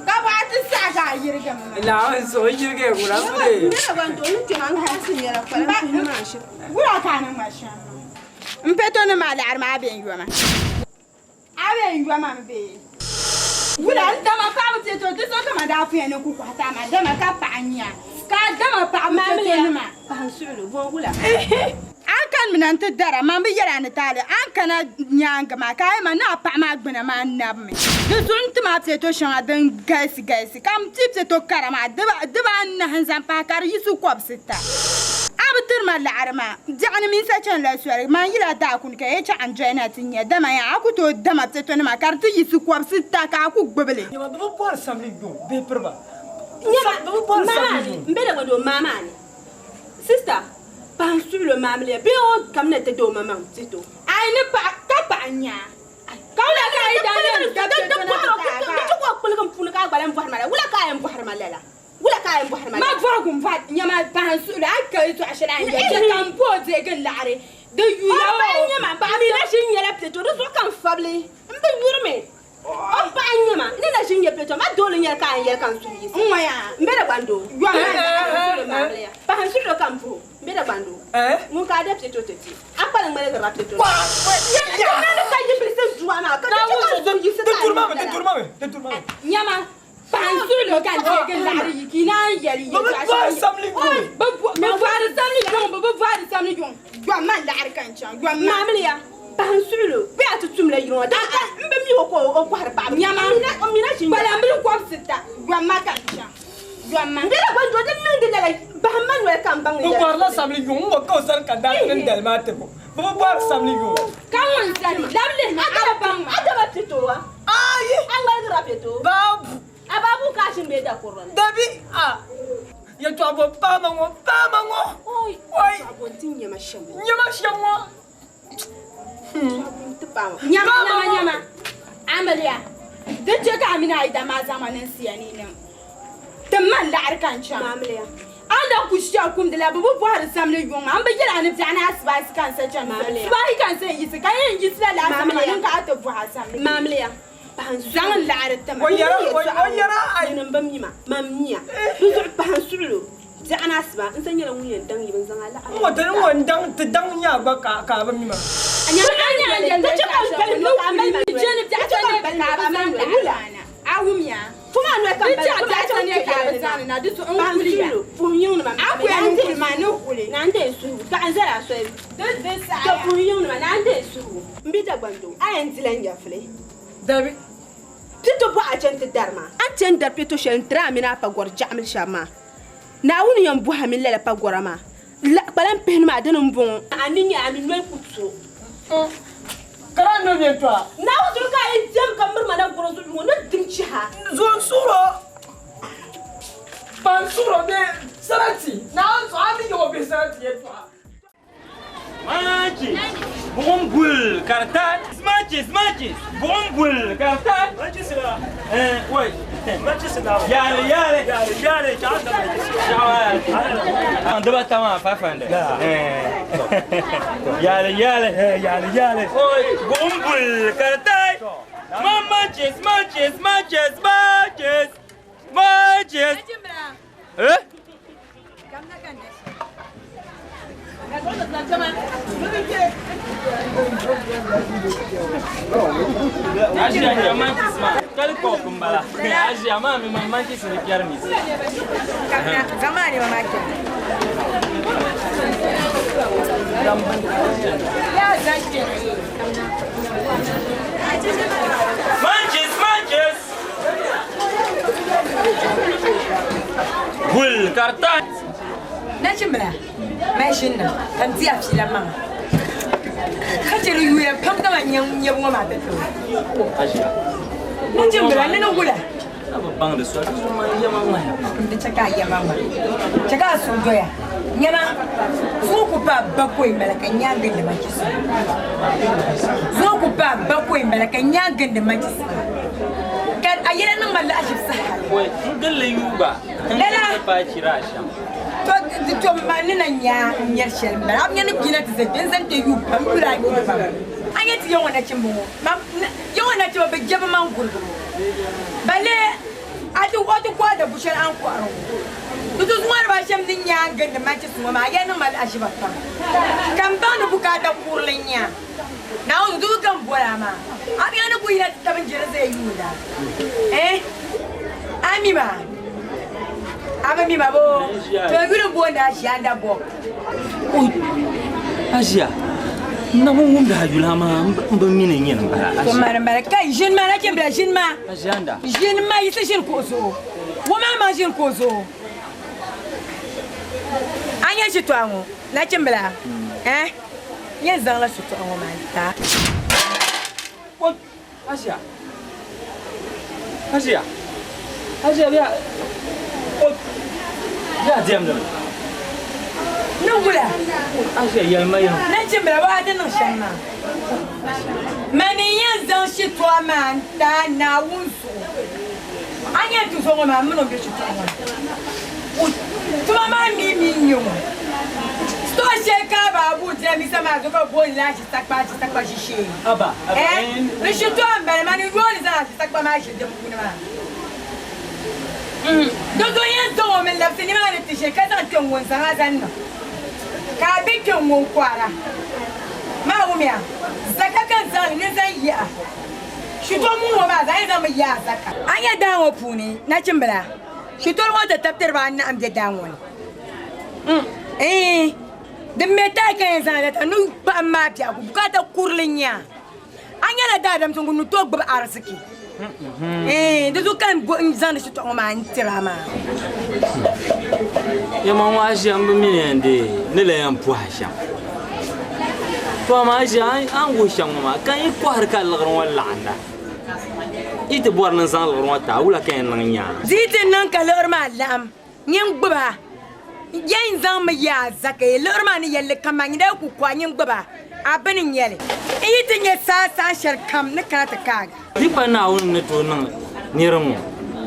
ka bɔɣa ti saɣi ka a yirigi m ma. Naawuni so o yirigi ŋuna m-biri. Nira gba n-tooi ni kpɛma n-kaɣisi nɛra kpalim pihinu maa shɛm. Wula ka a niŋ ma shɛm maa? M peto ni maa laɣiri maa be n yoma. A be n yoma m bee? Wula n dama paɣaba peto di so kaman daa puya ni ku kɔhi ti a maa dama ka paɣa nya ka a dama paɣaba peto nima. Paɣa n suɣili bɔ wula? A ni kani mi na nti dara man bi yɛl a ni taali a ni kana nyaaŋa maa ka a yɛli ma ni a paɣa maa gbuna maa nabimi. Di zuɣu n tim a piɛto shɛŋa din galisi galisi ka m ti piɛto kara maa dibaanahi n-zaŋ pahi ka di yiɣisi kɔbisita. A bi tiri ma laɣiri maa, biɛɣuni mini sachanila soli, man yila daa kuni ka ya chaɣ n doli na ti nya, dama yaa a ku tooi dama piɛtɔnima ka di ti yiɣisi kɔbisi ta ka a ku gbibi li. Nyama, bɛ bi bɔri samli yuŋ bee piriba. Nyama, Bɛ bi bɔri maa samli maa ni, yuŋ. m be da gba doo maa maa ni. Sista, pahi n suɣilo maamiliya bee o kamina ti di o maŋmaŋ ti to. A yi ni paɣi ka paɣi n nya a, ka wula ka a yi daa yɛn da piɛtɔ na ti ti a Di ka? chɛ ka o kpuligi m puuni ka a gba lan bɔhiri ma lala. Wula ka a yɛn bɔhiri ma lala? Wula ka a yɛn bɔhiri ma Ma lala? bɔhigu m-bɔhi nyama pahi n suɣilo, a yi ka yɛtɔɣ shɛli a ni yɛli chɛ ka m bo o deegi n laɣiri di yuya O paɣa o. n-nyɛ ma, paɣa mi na ʒi n-nyɛla piɛto, di zuɣu ka n fabili. M bi yuri mi. O paɣa n-nyɛ ma, ni na ʒi n-nyɛ piɛto, ma dooli n-nyɛli ka a yɛn yɛli ka n suhu yiɣisi. N ŋɔ yaa. M be Dagbandoo. Yɔŋ maa Pahi n suɣilo maamiliya. Pahi n suɣilo ka m puhi o. M be Dagbandoo. Ŋun ka a da piɛto ti ti. A kpalim ŋmaligirila piɛto. Ka yi bilisi dua maa, ka di chɛ ka n suhu yiɣisi ka a yɛn lala. Nyama, pahi n suɣilo ka n deegi n laɣiri yi ka yi naan yɛli Bɛ bi yɛtɔɣ bɔhiri shɛli. samli yuŋ. Bɛ bɔhiri samli yuŋ, bɛ bi bɔhiri samli yuŋ. Yɔŋ ma n laɣiri ka n chaŋ, yɔŋ ma. Maamiliya, pahi n suɣilo, bɛ a ti tumla yiri ŋɔ, dama ka m bi mi o ka o kɔhiri paɣaba. Nyama, O mi na ʒi n-nyɛ kpalambil kɔbisi ta, yɔŋ ma ka n chaŋ, yɔŋ ma. M be Dagbandoo, din niŋdi lala, bahi ma noli ka n baŋ Bɛ yɛla. bɔrila samli yuŋ, n ŋɔ ka o sani ka daa ti niŋ dali maa tibu. Bɛ bi bɔhiri samli yuŋ. Ka ŋun sani, labi lihi ma, a baŋ ma. A dama piɛto wa? Ayi! A ŋmaligirila piɛto? Baabu! A baabu ka a ʒini bee dakurili ni? Dabi! A! Yɛtɔɣa bɔ paama ŋɔ, paama ŋɔ! Oi! Oi! Yɛtɔɣa bɔ nti nyama shɛm ŋɔ. Nyama shɛm ŋɔ! Yɛtɔɣa bɔ nti paama. Nyama, nyama, nyama. Amiliya, di chɛ ka a mini a yidana maa zaŋ ma niŋ siya ni niŋ. Tim ma n laɣiri ka n chaŋ. Maamiliya. A ni daa ku shɛb kumdi la, bɛ bi bɔhiri samli yuŋ maa. M bi yɛl a ni biɛɣuni asibaasi ka n sa chani soli. Subahi ka n sa yiɣisi, ka yɛn yiɣisila laasabu maa niŋ ka a ti bɔhi a samli. Maamiliya. Pahi n Zaŋ n laɣiri ti ma. O yɛra, o yɛra, ai. Nyini m-bi mi ma, man miya. Di zuɣu pahi n suɣilo. Biɛɣuni asiba, n sa nyɛla ŋun yɛn daŋ yi bi n zaŋ a laɣiri. N ŋɔ ti, n ŋɔ n daŋ, ti daŋ nya a gba ka a bi mi ma. Nyama, a nya a yɛli Di chɛ ka n bali noli ka a mali ma noli. Jɛni biɛɣu Di chɛ ka n bali noli ka a mali ma noli. Wula? A wumya? Fuma noli ka n Di bali chɛ noli ka a biɛɣu chɛ sani ka a bi zaŋ ni na, di zuɣu n Pahi n kuli ya. suɣilo, puhi yiŋ nima. A ku yɛn kuli maa ni kuli. Na n deei suhigu, ka n zali a soli. Di di saha Ka ya. puhi yiŋ nima, na n deei suhigu. M bi Dagbandoo, a yɛn dila n nyɛvili. Dabi. Piɛto bɔɣa a chani ti dari maa. A ni chani dari piɛto shɛli n-tiri a mini a pagɔri jaɣimli shɛba maa. Naawuni yɛn bɔhi a mini lala pagɔra maa. La, kpalam pihinu maa dini m-bɔŋɔ. A ni nya a mi noli ku to. Ka daa noli bɛ n-to a. Naawuni zuɣu ka a yi diɛm ka miri ma na gɔro zuɣu ŋɔ ni dim chiha. Zo n suhiro, pa n suhiro bee sarati. Naawuni zuɣu a mi nya o bihi sarati yɛltɔɣa. Manchi, buɣum gul karita. Manchis, manchis, buɣum gul karita. Manchis la. Wai. Manchis la. Yaale, yaale. Yaale, yaale. Shawa. Dibata maa 500. Yaale, yaale. Yaale, yaale. Oi, buɣum gul karita. Manchis, manchis, manchis, manchis. Manchis. Eh? Ajiya ya manchis ma. Kali ko kumbala. Ajiya ma mi ma manchis ni pyar mi. Zamani mama ke. Manchis, manchis. Gul karta. Nachimbila, ma ʒini na ka n di a fiila maŋa ka chɛ di yuya pam dama nyɛbu ŋɔ maa ti ti Nachimbila, ni ni wula? A bi baŋdi soli, di zuɣu man yɛma ŋmahi. Di chɛ ka a yɛma ŋmahi. Chɛ ka a suhu doya. Nyɛma, zuɣu ku paai bakɔi m-bala ka nyaa gindi manchisi. Zuɣu ku paai bakɔi m-bala ka nyaa gindi manchisi. Ka a yɛla niŋ ma laɣiʒibu saha hali. Wai, n gilli yuuga. N Lala. gilli paai chira a shɛm. To, di to ma ni na nya n nyari shɛli m-bala. A bi nya ni bia na ti zali kpe n-zaŋ kpe yuui pam, yuli a yuui pam. A nya ti ya ŋɔ nachimba ŋɔ, ma, ya ŋɔ nachimba bɛ je bɛ maŋ gurigibu. Balle a ti, o ti kɔhi da bu shɛli a ni kɔhiri ŋɔ. Di ti zuŋɔri ba shɛm ni nya n-gindi manchisi ŋɔ maa, a yɛli niŋ ma lahiʒiba pam. Ka m baŋ ni bukaata kurili n-nya. Naawuni zuɣu ka m boli a maa. A bi nya ni ku yina ti tabi n-jiri zaya yuunda. Eh? A mi ma? A bi mi ma boo? To yuli m-booni Aʒia n-da bɔb. Oi, Aʒia, n na ŋun wumdi a yuli amaa m bi mi ni nyini m-bala. To mani m-bala. Kai, ʒini ma, nachimbila, ʒini ma. Aʒia n-da. Ʒini ma, yiɣisi ʒini kuɣu zuɣu. Ŋɔ maa maŋ ʒini kuɣu zuɣu. A nya shitɔɣu ŋɔ, nachimbila, eh, n yɛn zaŋla shitɔɣu ŋɔ maa n-ti a. Asia. Asia. Asia bɛ o bɛ a diɛmdi mi. Ni wula? Asia yɛlima yɛm. Nachimbila waa di niŋ shɛm maa. Mani n yɛn zaŋ shitɔɣu maa n-ti a Naawuni zuɣu. A nya tuzo ŋɔ maa, m mini o be shitɔɣu ŋɔ ni. Tuma maa mi mi n-nyɛ ŋɔ. Shitɔɣu shɛli ka a baa bu jirambisa maa zuɣu ka bɛ booni li Achisakpa Achisakpa ʒishee. Ɛɛh! N shitɔɣu m-bala, mani n yooi li zaŋ Achisakpa maa ʒili di puuni maa. Di zuɣu yɛn zaŋ o mi labisi nimaani ti ʒe ka zaŋ kpe ŋ-ŋɔ n-zaŋ a zaŋ niŋ ka a be kpe ŋ-ŋɔ n-kɔhira. Maa wumiya, zaka ka n zaŋ li ni n zaŋ yi a. Shitɔri ŋun ŋɔ maa zaa yɛn zaŋmi yi a zaka. A nya daa ŋɔ puuni, nachimbila, shitɔri ŋɔ ti tab tiriba anahi m-be daa ŋɔ ni. Iin, din me taai ka yɛn zaŋ lata ni kpahim maa biɛhigu bukaata kurili n-nyɛ a. A nyɛla daadam so ŋun ni tooi gbubi ariziki. Iin, di zuɣu ka n zaŋdi shitɔɣu ŋɔ maa n-tiri a maa. Yɛma ŋɔ a ʒiya m bi mi ni yɛn deei ni la yɛn pɔhi shɛm. To amaa a ʒiya a ni wuhi shɛm ŋɔ maa ka n yi kɔhiri ka liɣiri ŋɔ laɣinda yi ti bɔri ni n zaŋ liɣiri ŋɔ ti a wula ka yɛn niŋ nya a? Di yi ti niŋ ka liɣiri maa laɣim, nyin gbubi a. Yɛn zaŋmi yi a zaka yi liɣiri maa ni yɛlli kam maa, nyin daa ku ku a, nyin gbubi a, a bini n-nyɛ li. N yi ti nya saa saha shɛli kam ni kana ti kaagi. Di pa Naawuni ni tooi niŋ niriba ŋɔ,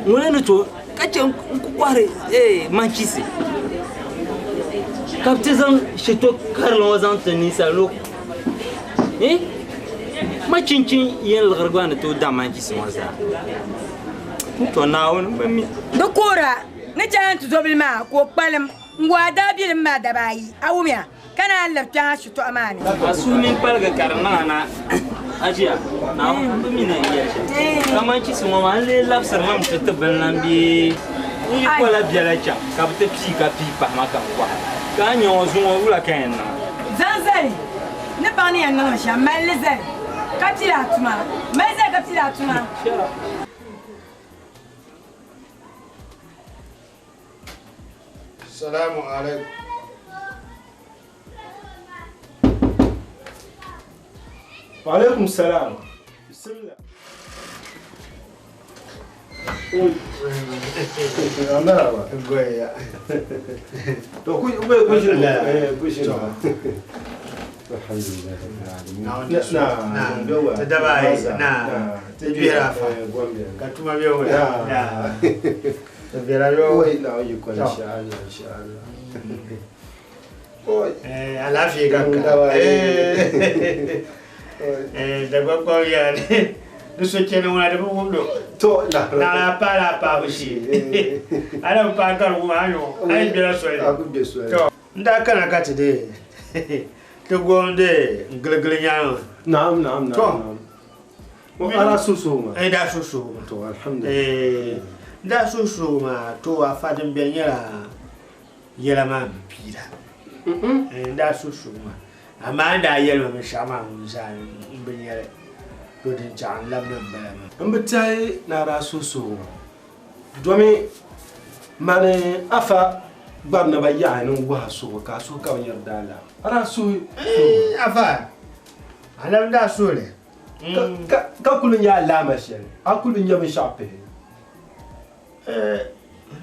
ŋuna ni tooi ka chɛ n-ku kɔhiri manchisi, ka bɛ ti zaŋ shito karili ŋɔ zaŋ ti ninsal ni o ma chinchin yɛn liɣiri gba ni tooi da manchisi ŋɔ zaa. Tɔ Naawuni bi mi. Di kuhira ni chana nti zobili maa ka o kpalim n-gu a daabilim maa daba ayi, a wumya? Ka naan lab kpe ha shitɔɣu maa ni. A suhu mini paligi ka di niŋ a na ajiya, Naawuni bi mi ni n yɛli shɛm. Kaman chisi ŋɔ maa, n lee labisiri ma mi ti ti bini lan bee n yi kola biɛla chaŋ ka bɛ ti pii ka pii pahi ma ka n kɔhi. Ka a nya ŋɔ zuŋɔ wula ka yɛn niŋ? Zaŋ zali ni baŋ ni yɛn niŋdi shɛm, mali li zali ka pili a tuma. Mali zali ka pili a tuma. Salamu alaikum. Wa alaikum salam. Bismillah. Marhaba. Goya. To ku ku ku shi eh ku shi. Alhamdulillah rabbil alamin. Na na ta daba na ta bira fa ka tuma be wala. Na. Ta bira yo. Wai na yi ko insha Allah insha Allah. Eh alafiya kanka. Eh. Eh da gwagwa ya ne. Di so chani ŋuna di bi wumdo. To la. Na la pa la pa bu shi. Ala pa ka ru ma yo. Ai bela soli. A ku be soli. To nda kana ka ti de. Ti gom de ngilgil nyaanga. Naam naam naam. To. Mo ala susu ma. Eh da susu ma. To alhamdulillah. Eh da susu ma to afa din be nyala yela ma pira. Eh da susu ma. Amma da yelma mi shama mun sa bin yele. To din chaŋ labina m-bala maa. N bi tahi ni a daa suhi suhigu ŋɔ domi mani afa gbarina ba yaɣi ni n wuhi a suhigu ka a suhi ka bi nyari daalaama. A daa suhi suhigu. Afa, a lam daa suhi li. Ka kuli nyɛ alaama shɛli, a kuli nyɛ binshɛɣu pihi.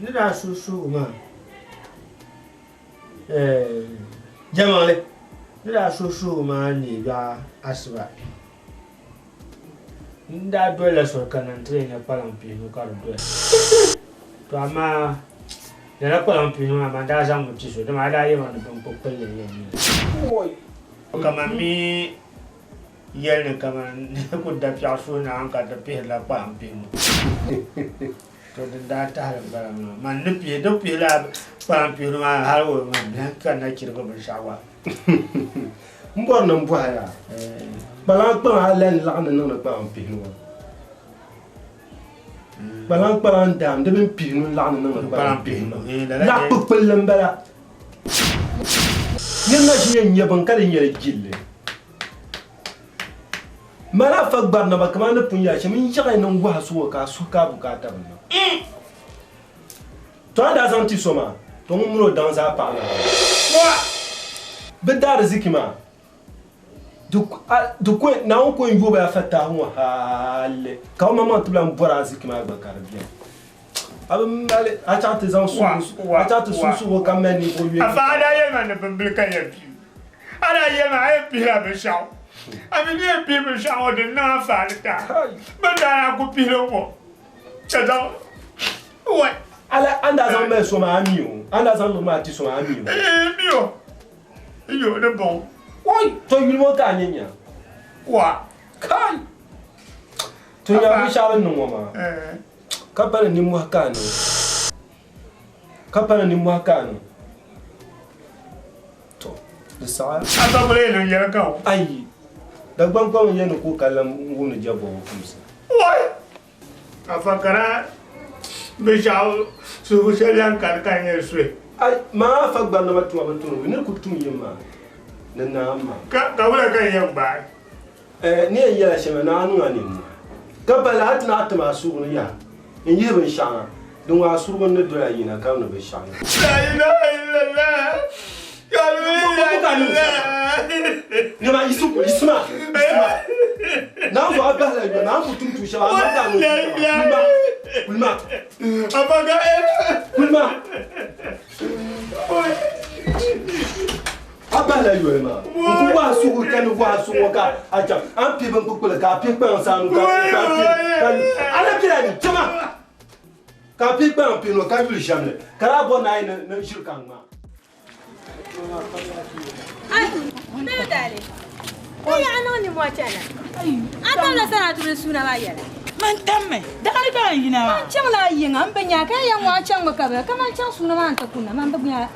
Ni daa suhi suhigu maa, jɛmaŋli, ni daa suhi suhigu maa neei biɛɣu asiba. N daa dolila soli ka na n-ti yɛn nya kpalaŋ pihinu ka di doya. To amaa lala kpalaŋ pihinu maa man daa zaŋmi ti so dama a daa yɛli ma ni binkpukpulli n-yɛn nyɛ li. Kaman mi yɛli ni kaman ni ku da piɛɣu suhu naawuni ka ti pihirila kpalaŋ pihinu. To din daa tahili m-bala maa. Man ni pihi di pihila kpalaŋ pihinu maa hali o man biɛhi kanna chirigi binshɛɣu gba. M bɔri ni m bɔhi ya, kpalaŋ kpaŋ a lan laɣim ni niŋdi kpalaŋ pihinu ŋɔ? Kpalaŋ kpalaŋ daam di mini pihinu n-laɣim ni niŋdi kpalaŋ pihinu maa. Laɣ kpukpulli m-bala. Nir na ʒi yɛn nya bini ka di nyɛli jilli. Mali afa gbarinaba kaman ni pun yɛli shɛm n-yaɣi ni n wuhi a suhu ka a suhi ka a bukaata bi niŋ. To a ni daa zaŋ ti so maa, To ŋun mini o daŋ zaa paɣa Naawuni. Bɛ daa riziki maa, di di ko Naawuni ko n-yooi ba ya fataahi ŋɔ hali ka bɛ maŋmaŋ ti bi lan bɔri ariziki maa gba ka di beni. A bi mali a chaŋ ti zaŋ suhu a chaŋ ti suhu suhu ka mali ninvuɣ yoli. Afa a daa yɛli ma ni bimbila ka yɛn pii. A daa yɛli ma a yɛn pihila binshɛɣu. A mi ni yɛn pihi binshɛɣu ŋɔ di ni niŋ anfaani ti a. Bɛ ni daa naan ku pihili ŋɔ ka zaŋ wai. Ala a ni daa zaŋ mali so maa a mi o, a ni daa zaŋ liɣiri maa ti so maa a mi o. N mi o, n mi o ni bɔŋɔ. Oi! To yuli ŋɔ ka a nyɛ nya. Wa. Kai! To nya binshɛɣu din niŋ ŋɔ maa. Ka pa ni nimmɔhi ka a niŋ. Ka pa ni nimmɔhi ka a niŋ. To, di saɣiya. A tɔbili yi niŋ yɛli ka o. Ayi! Dagbaŋ kpam n-yɛn ni ku ka lam wumdi jɛbɔbigu kumsi. Wai! Afa kana binshɛɣu suhu shɛli lan kani ka n yɛn suhi. Ai, maa afa gbarinima tuma bi tum, nir ku tum yim maa ni naam maa. Ka wula ka n yɛn gbaai? Eh, ni yɛn yɛla shɛm naa niŋ a ninni. Ka bali a ti naɣ tim a suhu ni yaha n-yihi binshɛɣu na, din ŋɔ a surugu ni doya yina ka ni binshɛɣu na. La ilaha illallah. Nema yisu yisima yisima. Naa zuɣu a bahila yɔ naa ku tum tuun shɛli a ma ka niŋ kulima kulima. Kulima. A bahila yoli maa n ku wahi suhu ka ni wahi suhu ŋɔ ka a chaŋ a ni pii binkpukpuli ka a pii kpaŋ saanu ka ka pii ka a na bela ni chama ka a pii kpaŋ pii nɔ ka yuli shɛm li ka daa bɔri ni a yi ni ʒiri ka ŋmaa. Man tammi daɣari ka n yina maa. Man chaŋla yiŋa n bi nya ka yɛn ŋɔ a chaŋmi ka bala ka man chaŋ suuna maa n ti kunna man bi nya.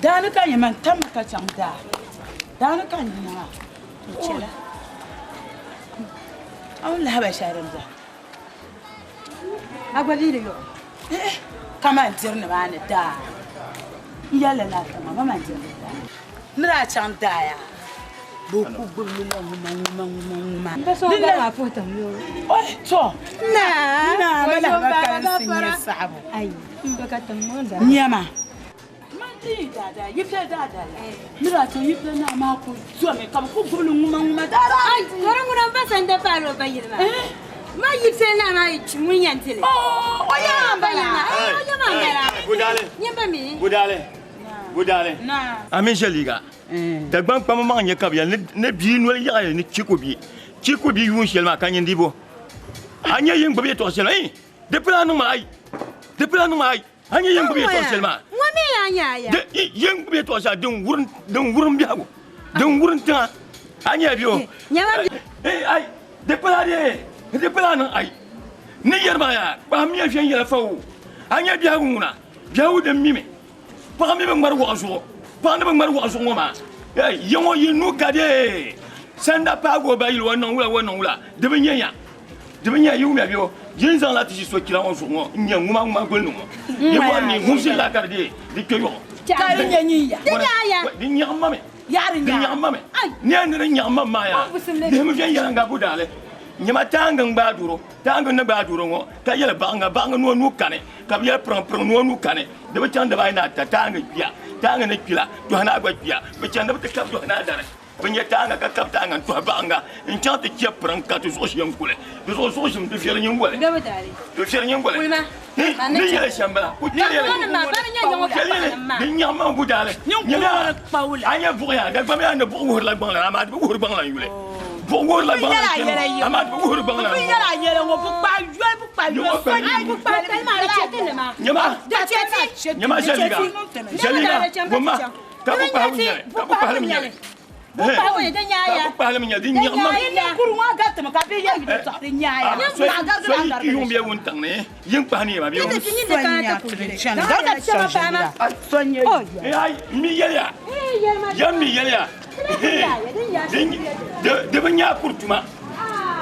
Daani ka nyɛ man tammi ka chaŋ daa daani ka n yina maa. Chɛla. A ni lahi ba shɛli din bɔri. A gba viili yɔ. Kaman diri ni maa ni daa n yɛlli laa tiŋa ma man diri ni daa ni daa chaŋ daa yaa bɛ ku gbubi li la ŋuma ŋuma ŋuma ŋuma. N ba so ŋun gba maa puhi tiŋ yo. Oi to naa naa ma lahi ba kalinsi nyɛ saɣibu. Ayi n ba ka tiŋ ŋɔ daa. Nyama. Man ti yi daadaa yipia daadaa la ni daa chaŋ yipia naa maa ku zomi ka bɛ ku gbubi li ŋuma ŋuma daadaa. Ai kɔri ŋuna m ba sani da paali o ba yili maa. Ma yipia naa maa yi kpi ŋun yɛn ti li. O ya maa m-bala. O ya maa m-bala. Budali. Nyimba mi. Budali. Budali. A mini ʒɛliga. Dagbaŋ kpamba maŋ nyɛ ka bɛ yɛli ni bia noli yaɣi ni chi ku bia. Chi ku bia yuun shɛli maa ka nyin di bo. A nya yin gbubi yɛtɔɣ shɛli maa, ii, di pala a niŋ ma ai, di pala a niŋ ma ai. A nya yin gbubi yɛtɔɣ shɛli maa? Ŋɔ mi yaa nyɛ a ya. Di, yin gbubi yɛtɔɣ shɛli din wurim, din wurim biɛhigu, din wurim tiŋa. A nya bɛ o? Nyama bi. Ee, ai, di pala di, di pala a niŋ ai. N ni yɛri maa yaa, kpahimmiya viɛnyɛla fa o. A nya biɛhigu ŋuna, biɛhigu din mimi. Paɣa mi bi ŋmari waɣa zuɣu. Paɣa ni bi ŋmari waɣa zuɣu ŋɔ maa, ee, ya ŋɔ yi nuu ka dee sanda paagi o bayili o niŋ wula o niŋ wula di bi nyɛ ya. Di bi nyɛ yi wumya bɛ o yi ni zaŋla ti ʒi so kira ŋɔ zuɣu ŋɔ n nyɛ ŋuma ŋuma guli ni ŋɔ. Yi bɔri ni ŋun ʒiri la ka di dee di kpe yɔɣu. Ka di nyɛ nyin ya. Di nyaɣa ya. Di nyaɣim ma mi. Yaɣa di Di nyaɣim ma mi. Ni a ni di nyaɣim ma maa yaa. Lihimi viɛnyɛliŋga budaali. Nyama taaŋa n-gbaai doro. Taaŋa ni gbaai doro ŋɔ ka yɛli baɣiŋga baɣiŋga ni o nuu kani ka bɛ yɛli piriŋ piriŋ ni o nuu kani. Di bi chaŋ dibaayi ni ata taaŋa kpiya. Taaŋa ni kpi la tɔhi naa gba kpiya. Bɛ chani ni bɛ ti kabi tɔhi naa dari. Bɛ nya taaŋa ka kabi taaŋa n-tɔhi baɣiŋga n-chaŋ ti chɛ piriŋ ka ti zuɣu ʒiɛm kuli. Di zuɣu zuɣu ʒim di viɛri nyiŋgoli. Di viɛri nyiŋgoli. Ni yɛli shɛm bala. Ku chɛliya li. Chɛliya li. Di nyaɣim ma budaali. Nyamiya a nya buɣu yaa Dagbamba yaa ni buɣu wuhirila gbaŋ lana amaa di bi wuhiri gbaŋ lan yuli. Buɣu wuhirila gbaŋ lan kpɛma amaa di bi wuhiri gbaŋ lan Nyama nyama ʒɛliga ʒɛliga wumma ka bu kpahi nyɛli ka bu kpahi li nyɛli ka bu kpahi li nyɛli di nyaɣim ma so yi kpi yuŋ bee wuntaŋ ni yin kpahi ni ma bee n mi yɛliya yan mi yɛliya di bi nyaa kurituma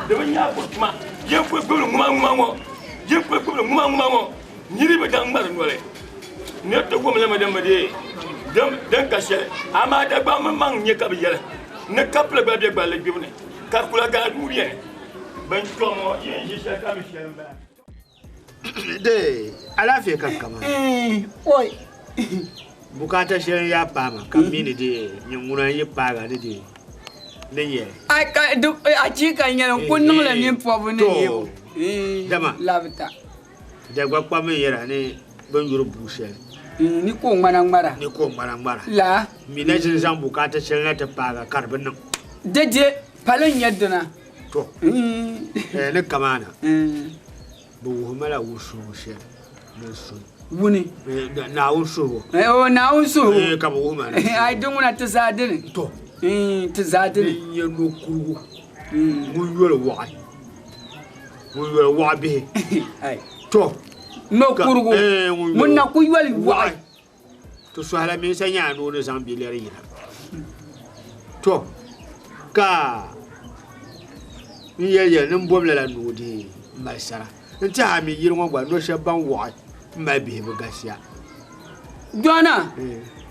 di bi nyaa kurituma yin kuli gbubili ŋuma ŋuma ŋɔ yin kuli gbubili ŋuma ŋuma ŋɔ niri bi daŋ ŋmari noli ni ti wum limi din bi deei din ka shɛli amaa Dagbaŋ mi maŋ nyɛ ka bi yɛli ni kapili gba bɛ gballi gbibu ni ka kula gaa duu bɛni bin chɔŋ ŋɔ yin ʒi shɛli ka mi shɛli m-bala. De alaafee ka kama. Oi. Bukaata shɛli n yaa paai ma ka m mi ni di nyɛ ŋuna n yi paaga ni di ni yɛli. Ai ka di achiika n yɛli n ku niŋla ninpɔbibu ni neebu. Dama labita. Dagba kpam n yɛra ni bɛ ni yuri bua shɛli. Ni ka o ŋmana ŋmara. Ni ka o ŋmana ŋmara. Laa. M mi na ʒini zaŋ bukaata shɛli na ti paaga ka di bi niŋ. Dede pali n nyɛ dina. To. Ni kamaana. Bɛ wuhi ma la wunsuhigu shɛli ni sun. Wuni. Naawuni suhigu. O Naawuni suhigu. Ka bɛ wuhi ma. Ai di ŋuna ti zaa dini. To. Ti zaa dini. N nyɛ nokurigu ŋun yoli waɣi. Ŋun yoli waɣi bihi. To. Nokurigu ŋun na ku yoli waɣi. Ti sɔhila mini sa nyaa noo ni zaŋ bɛ lɛri yina. To, ka n yɛli yɛli ni m bom lala noo di m-mali sara. N tɛhi a mi yili ŋɔ gba no shɛba ban wɔɣi m-mali bihi bi galisiya. Dɔna,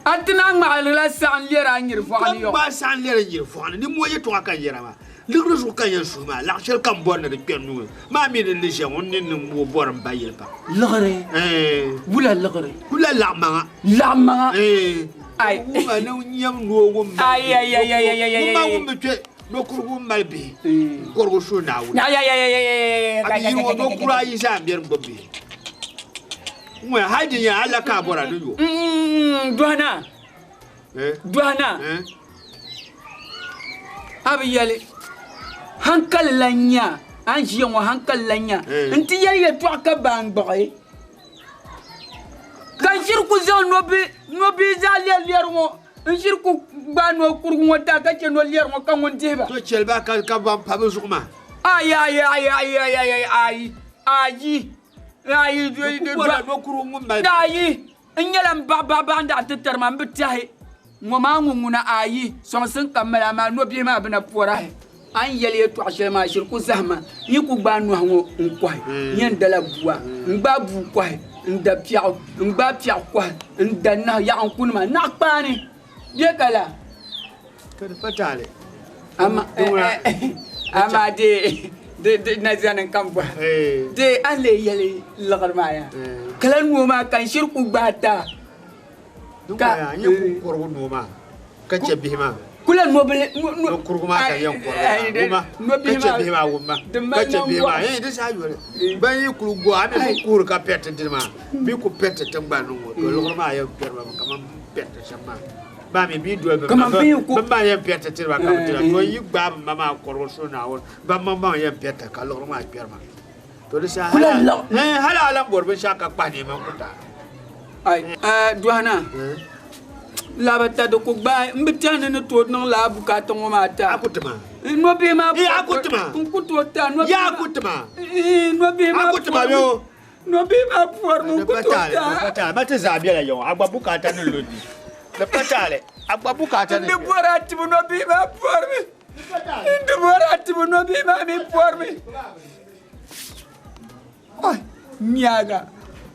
a ti naan ŋmaɣirila saɣim n-lɛri a nyiri vɔɣu ni yɔ. Ka n gbaai saɣim lɛri n nyiri vɔɣu ni. Nimmoo yɛtɔɣa ka n yɛra maa. Liɣiri zuɣu ka n yɛn suhi maa, laɣ shɛli ka m bɔri ni di kpɛri nuu ni maa mi din ni ʒiya ŋɔ, n ni niŋ ŋɔ bɔri m ba yili pam. Liɣiri? Wula liɣiri? Wula laɣ maŋa. Laɣ maŋa? Ai. Wuma ni nyam noo ŋun mali bihi. Ai, ai, ai, ai, ai, ai, Ŋun maa ai. ŋun bi kpe nokurigu m-mali bihi, kɔrigu suhi Naawuni. Ai, ai, ai, ai, ai, ai, ai, A bi yiri ŋɔ nokura ayi zaa m-beni gbubi bihi. Ŋun hali di nyɛ a la ka a bɔra ni yo. Dɔhina. Dɔhina. A bi yɛli hankali lan nya a ni ʒiya ŋɔ hankali lan nya n ti yɛli yɛtɔɣa ka baa n-gbuɣi ka n ʒiri ku zaŋ nɔbihi zaa lɛri lɛri ŋɔ n ʒiri ku gbaai nɔ kurigu ŋɔ daa ka chɛ nɔ lɛri ŋɔ ka ŋun dihi ba. To chɛli ba ka ban pa bɛ zuɣu maa. Ayi ayi ayi ayi ayi ayi ayi ayi ayi ayi n nyɛla n baɣa baɣa baɣa n-daɣi ti tari ma m bi tɛhi ŋɔ maa ŋun ŋuna ayi sɔŋsim ka m mali amaa nɔbihi maa bɛ na pɔrahi a ni yɛli yɛtɔɣ shɛli maa shiri ku zahima n yi ku gbaai nɔhi ŋɔ n-kɔhi n yɛn dala bua n gbaai bua kɔhi n da piɛɣu n gbaai piɛɣu kɔhi n da nahu yaɣi n kuni ma naɣ kpaani bɛ ka la Ka di pa taali. Amaa dee di na zani ka n bɔhi dee a ni lee yɛli liɣiri maa yaa kala noo maa ka n shiri ku gbaai taa. Ka n yɛn ku kɔrigu noo maa ka chɛ bihi maa. Kula nobili No kurugu maa ka yɛn kɔrigu maa wumma ka chɛ bihi maa wumma ka chɛ bihi maa ee di zaa yoli ban yi kuli go a mi ku kuhiri ka pɛriti dini maa bɛ ku pɛriti tingbani ni ŋɔ to liɣiri maa yɛn kpɛri ba mi kamani pɛriti shɛm maa. Ba mi bi doli bɛ ma bɛ ma yɛn piɛriti tiri ba ka bɛ dira to yi gbaai bɛ ma maa kɔrigu suhu Naawuni ban maŋmaŋ yɛn piɛrita ka liɣiri maa kpɛri ma to di saha hali a lan bɔri binshɛɣu ka kpahi neema n-ku taai. Ai dɔhina labata di ku gbaai m bi tɛhi ni ni tooi niŋ lala bukaata ŋɔ maa taa. A ku ti ma. Nɔbihi maa A ku ti ma. N ku tooi taa nɔbihi Ya a ku ti ma. Nɔbihi maa A ku ti ma bɛ o. Nɔbihi maa pɔrimi n ku tooi taa. Di pa taali ma ti zaa bela ya ŋɔ a gba bukaata ni lo di. Di pa taali a gba bukaata ni. N di bɔri a tibu nɔbihi maa pɔrimi. N di bɔri a tibu nɔbihi maa mi pɔrimi. Nyaaga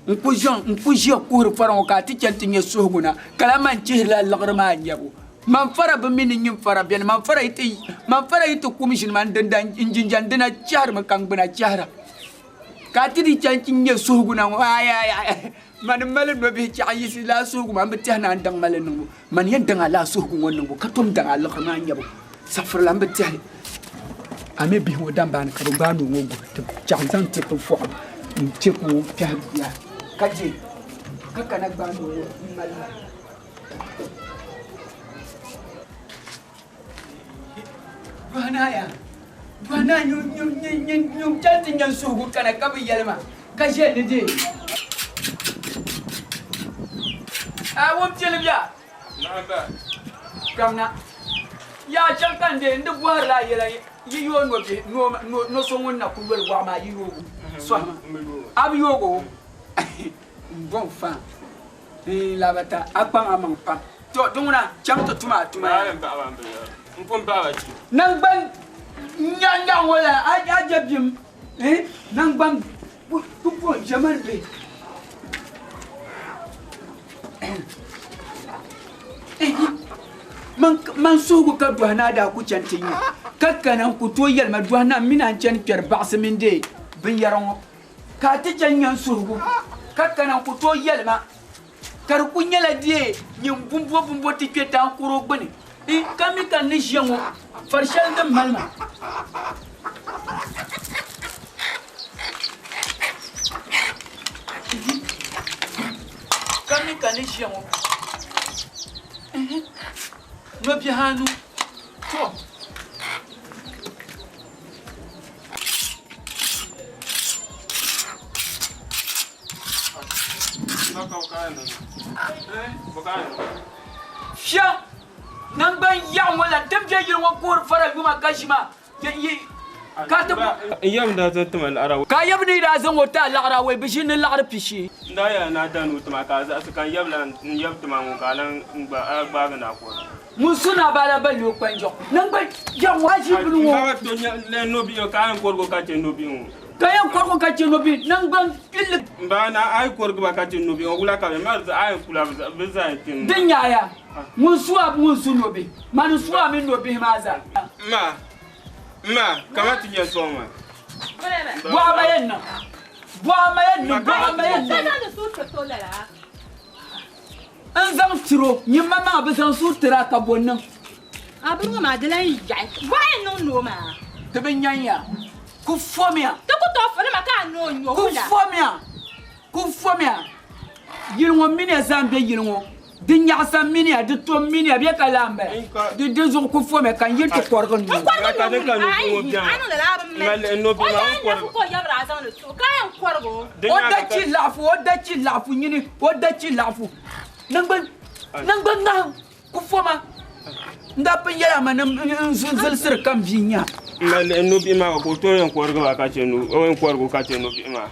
n ku zaŋ n ku ʒiya kuhiri fara ŋɔ ka a ti chani ti nya suhigu na ka lahi man chihirila liɣiri maa nyabu. Man fara bi mi ni nyin fara beni man fara yi ti man fara yi ti kum ʒini ma n dinda n jinjam dina chahirimi ka n gbuna chahira. Ka a ti di chani ti nya suhigu na ŋɔ aai aai aai mani m mali nɔbihi chaɣ yiɣisi lala suhigu maa m bi tɛhi ni a ni daŋ ma li niŋbu mani yɛn daŋ a lala suhigu ŋɔ niŋbu ka tom daŋ a liɣiri maa nyabu saɣifirila m bi tɛhi a mi bihi ŋɔ dambaani ka bɛ gbaai noo ŋɔ guhi ti chaɣ zaŋ teeku fɔɣim n-teeku ŋɔ kpɛhi bia ka je ka kana gbaai noo ŋɔ m-mali ma. Dɔhina nyum chani ti nya n suhigu kana ka bi yɛli ma ka ʒe ni di a wumtili bia kamina yaa chaŋ ka n dee n di bɔhirila a yɛla yi yooi nɔbihi nɔ so ŋun na ku yoli waɣa maa yi yooi o sɔhima a bi yoog o m bom faan N labata a kpaŋ a maŋ pam. To di ŋuna chaŋ ti tum a tuma yaa. Naŋgban nyaɣinyaɣi ŋɔ la a je bim naŋgban ku bo ʒemani bihi. Man suhigu ka dɔhi naa daa ku chani ti nya ka kana n-ku tooi yɛli ma dɔhi naa m mi ni a ni chani kpɛri baɣisi mini dee binyɛra ŋɔ. Ka a ti chɛ n-nya n suhigu, ka kana n-ku tooi yɛli ma. Ka di ku nyɛla deei nyin bumbo bumbo ti kpe taankuro gbuni. Ka mi ka n ni ʒiya ŋɔ fari shɛli din mali ma. Ka mi ka n ni ʒiya ŋɔ nɔbihi anu to. Shia naŋgban yaɣu ŋɔ la din be yili ŋɔ kuhiri fara yuma ka ʒi maa ka ti N yab daa zaŋ ti ma laɣiri awɔi. Ka a yab ni daa zaŋ o ti a laɣiri awɔi bi ʒi ni laɣiri pishi. N daa yɛla ni a da ni o ti ma ka a zaɣisi ka n yab lan n yab ti ma ŋɔ ka a lan a gbaagi ni a kɔri. Ŋun su naa baa la balli o kpanjɔɣu naŋgban yaɣu ŋɔ a ʒi bini ŋɔ. M baba to nya nɔbihi ŋɔ ka a yɛn kɔrigi o ka chɛ nɔbihi ŋɔ. Ka yɛn kɔrigi o ka chɛ nɔbihi naŋgban kpilli. M ba na a yi kɔrigi ba ka chɛ nɔbihi ŋɔ wula ka bɛ mali a yɛn kula bɛ zaa yɛn kpimi maa. Din nyaaya, ŋun su a ŋun su nɔbihi, mani n su a mini nɔbihi maa zaa. M ma, m ma, kama ti nya sɔŋ ma. Bɔhima yɛn niŋ, bɔhima yɛn niŋ, bɔhima yɛn niŋ. N zaŋ tiri o, nyin ma maa bi zaŋ suhu tiri a ka bo niŋ? A bini ŋɔ maa di lan yaɣi. Bɔhi n niŋ noo maa. Ti bi nyan ya. Ku fomiya. Ti ku tooi foli ma ka a noo n-nyɛ o Ku la. fomiya. Ku fomiya. Yili ŋɔ mini ya zaa m-be yili ŋɔ. Di nyaɣisa mini ya, di tom mini ya, bɛ ka lahi m-bala. Di dinzuɣu ku fomiya ka n yi ti kɔrigi n nuu. N kɔrigi noo ŋuni? Aai, a niŋ lala a bi mali. O daa nafu ka o yabiri a zaŋ li ti o ka a yɛn kɔrigi o. O da chi laɣifu, o da chi laɣifu nyini, o da chi laɣifu. Naŋgban ŋahim ku foma. N daa pun yɛli a ma ni n zilisiri ka m bia nya. M ma lihi nɔbihi maa ka o tooi yɛn kɔrigi ba ka chɛ no, o yɛn kɔrigi o ka chɛ nɔbihi maa.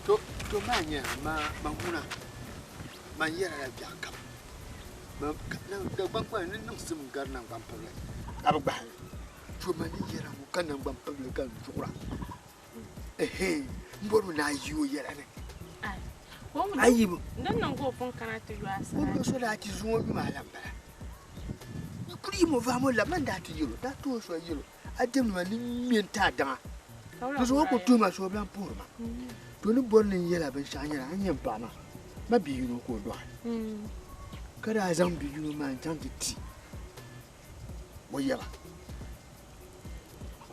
To to maa nyɛla ma ma ŋuna man yɛrila biɛɣu kam Dagbaŋ kpana ni niŋsim gari naŋgban pibili ka bi gbahi li to ma ni yɛra ŋɔ ka naŋgban pibili ka n duɣura n bɔrimi ni a yi o yɛla ni a yi bi Din niŋ ka o pun kana ti yo a o sarati. so daa ti zuŋɔ yuma a la m-bala yi kuli yim o vaam o la man daa ti yɛl o daa tooi so yɛl o a dimnima ni ŋme n-ti a daŋa di zuɣu o ku tuhi ma so o bi lan puhiri ma to ni bɔri ni n yɛl a binshɛɣu nyɛla a ni yɛn paɣi ma ma bia yino ka o dɔɣi ka daa zaŋ bia yino maa n-chaŋ ti ti o yaba ka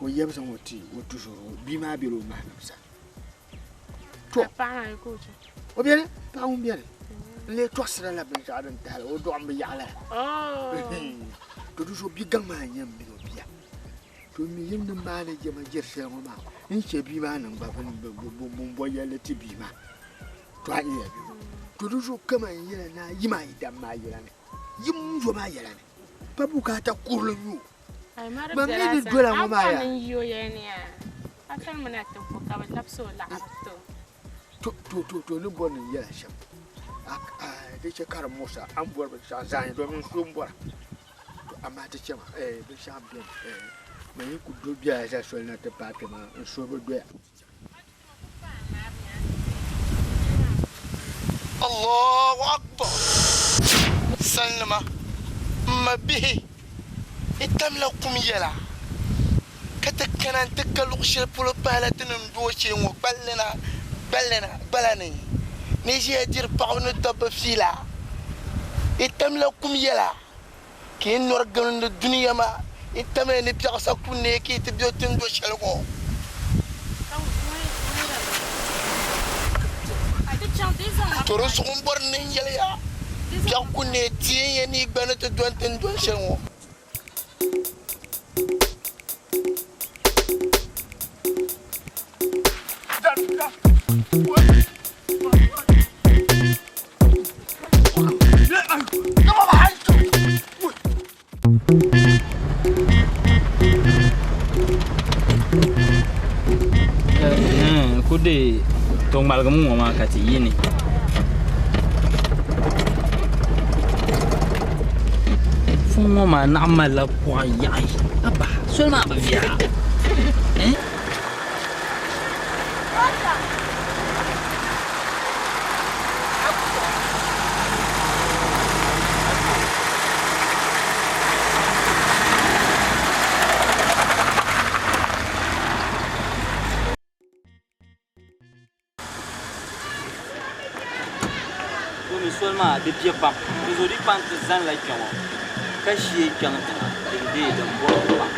o yaba zaŋ o ti o tuzɔro bia maa bela o mahanim sani to o beni paɣa ŋun beni n lee tɔɣisira la binshɛɣu din tahili o dɔɣim bi yaɣi lala to di zuɣu bia gaŋ maa n-yɛn mini o bia to mi yim ni maani jɛma jɛri shɛli ŋɔ maa n chɛ bia maa niŋ gba bini bɔ yɛlli ti bia maa to a yɛla bia ŋɔ to di zuɣu kama n yɛla ni a yim a yidan maa yɛla ni yim n zo maa yɛla ni pa bukaata kurili n-nyɛ o Ma mi ni dola ŋɔ maa ya. To to to ni bɔri ni n yɛla shɛm di chɛ ka di muɣisa a ni bɔri binshɛɣu zaa ni domin n so m bɔra to amaa di chɛma binshɛɣu beni man yi ku do biɛla zali soli na ti paai kpɛ maa n suhu bi doya. Allahu Akbar! Salinima, m mabihi, yi tamla kum yɛla, ka ti kana nti ka luɣ shɛli polo pahila ti ni dooshee ŋɔ gballi na, gballi na, gbala ni, ni ʒiya diri paɣiba ni dabba fiila. Yi tamla kum yɛla, ka yi nɔri gilindi dunia maa, yi tamla ni biɛɣu sa ku neei ka yi ti be tiŋ do shɛli ŋɔ. To di zuɣu m-bɔri ni n yɛli ya, biɛɣu ku neei ti yɛn ya ni yi gba ni ti dɔni tiŋdɔn shɛli ŋɔ. Ku deei to ŋmaligimi ŋɔ maa ka ti yi ni. Fuŋ ŋɔ maa naɣ malila kuɣa yaɣi. Aba, soli maa bi viɛla. soli maa di be pam. Di zuɣu di yi kpaŋ ti zanila kpe ŋɔ ka shee kpɛŋ tiŋa din deei din bɔrigi pam.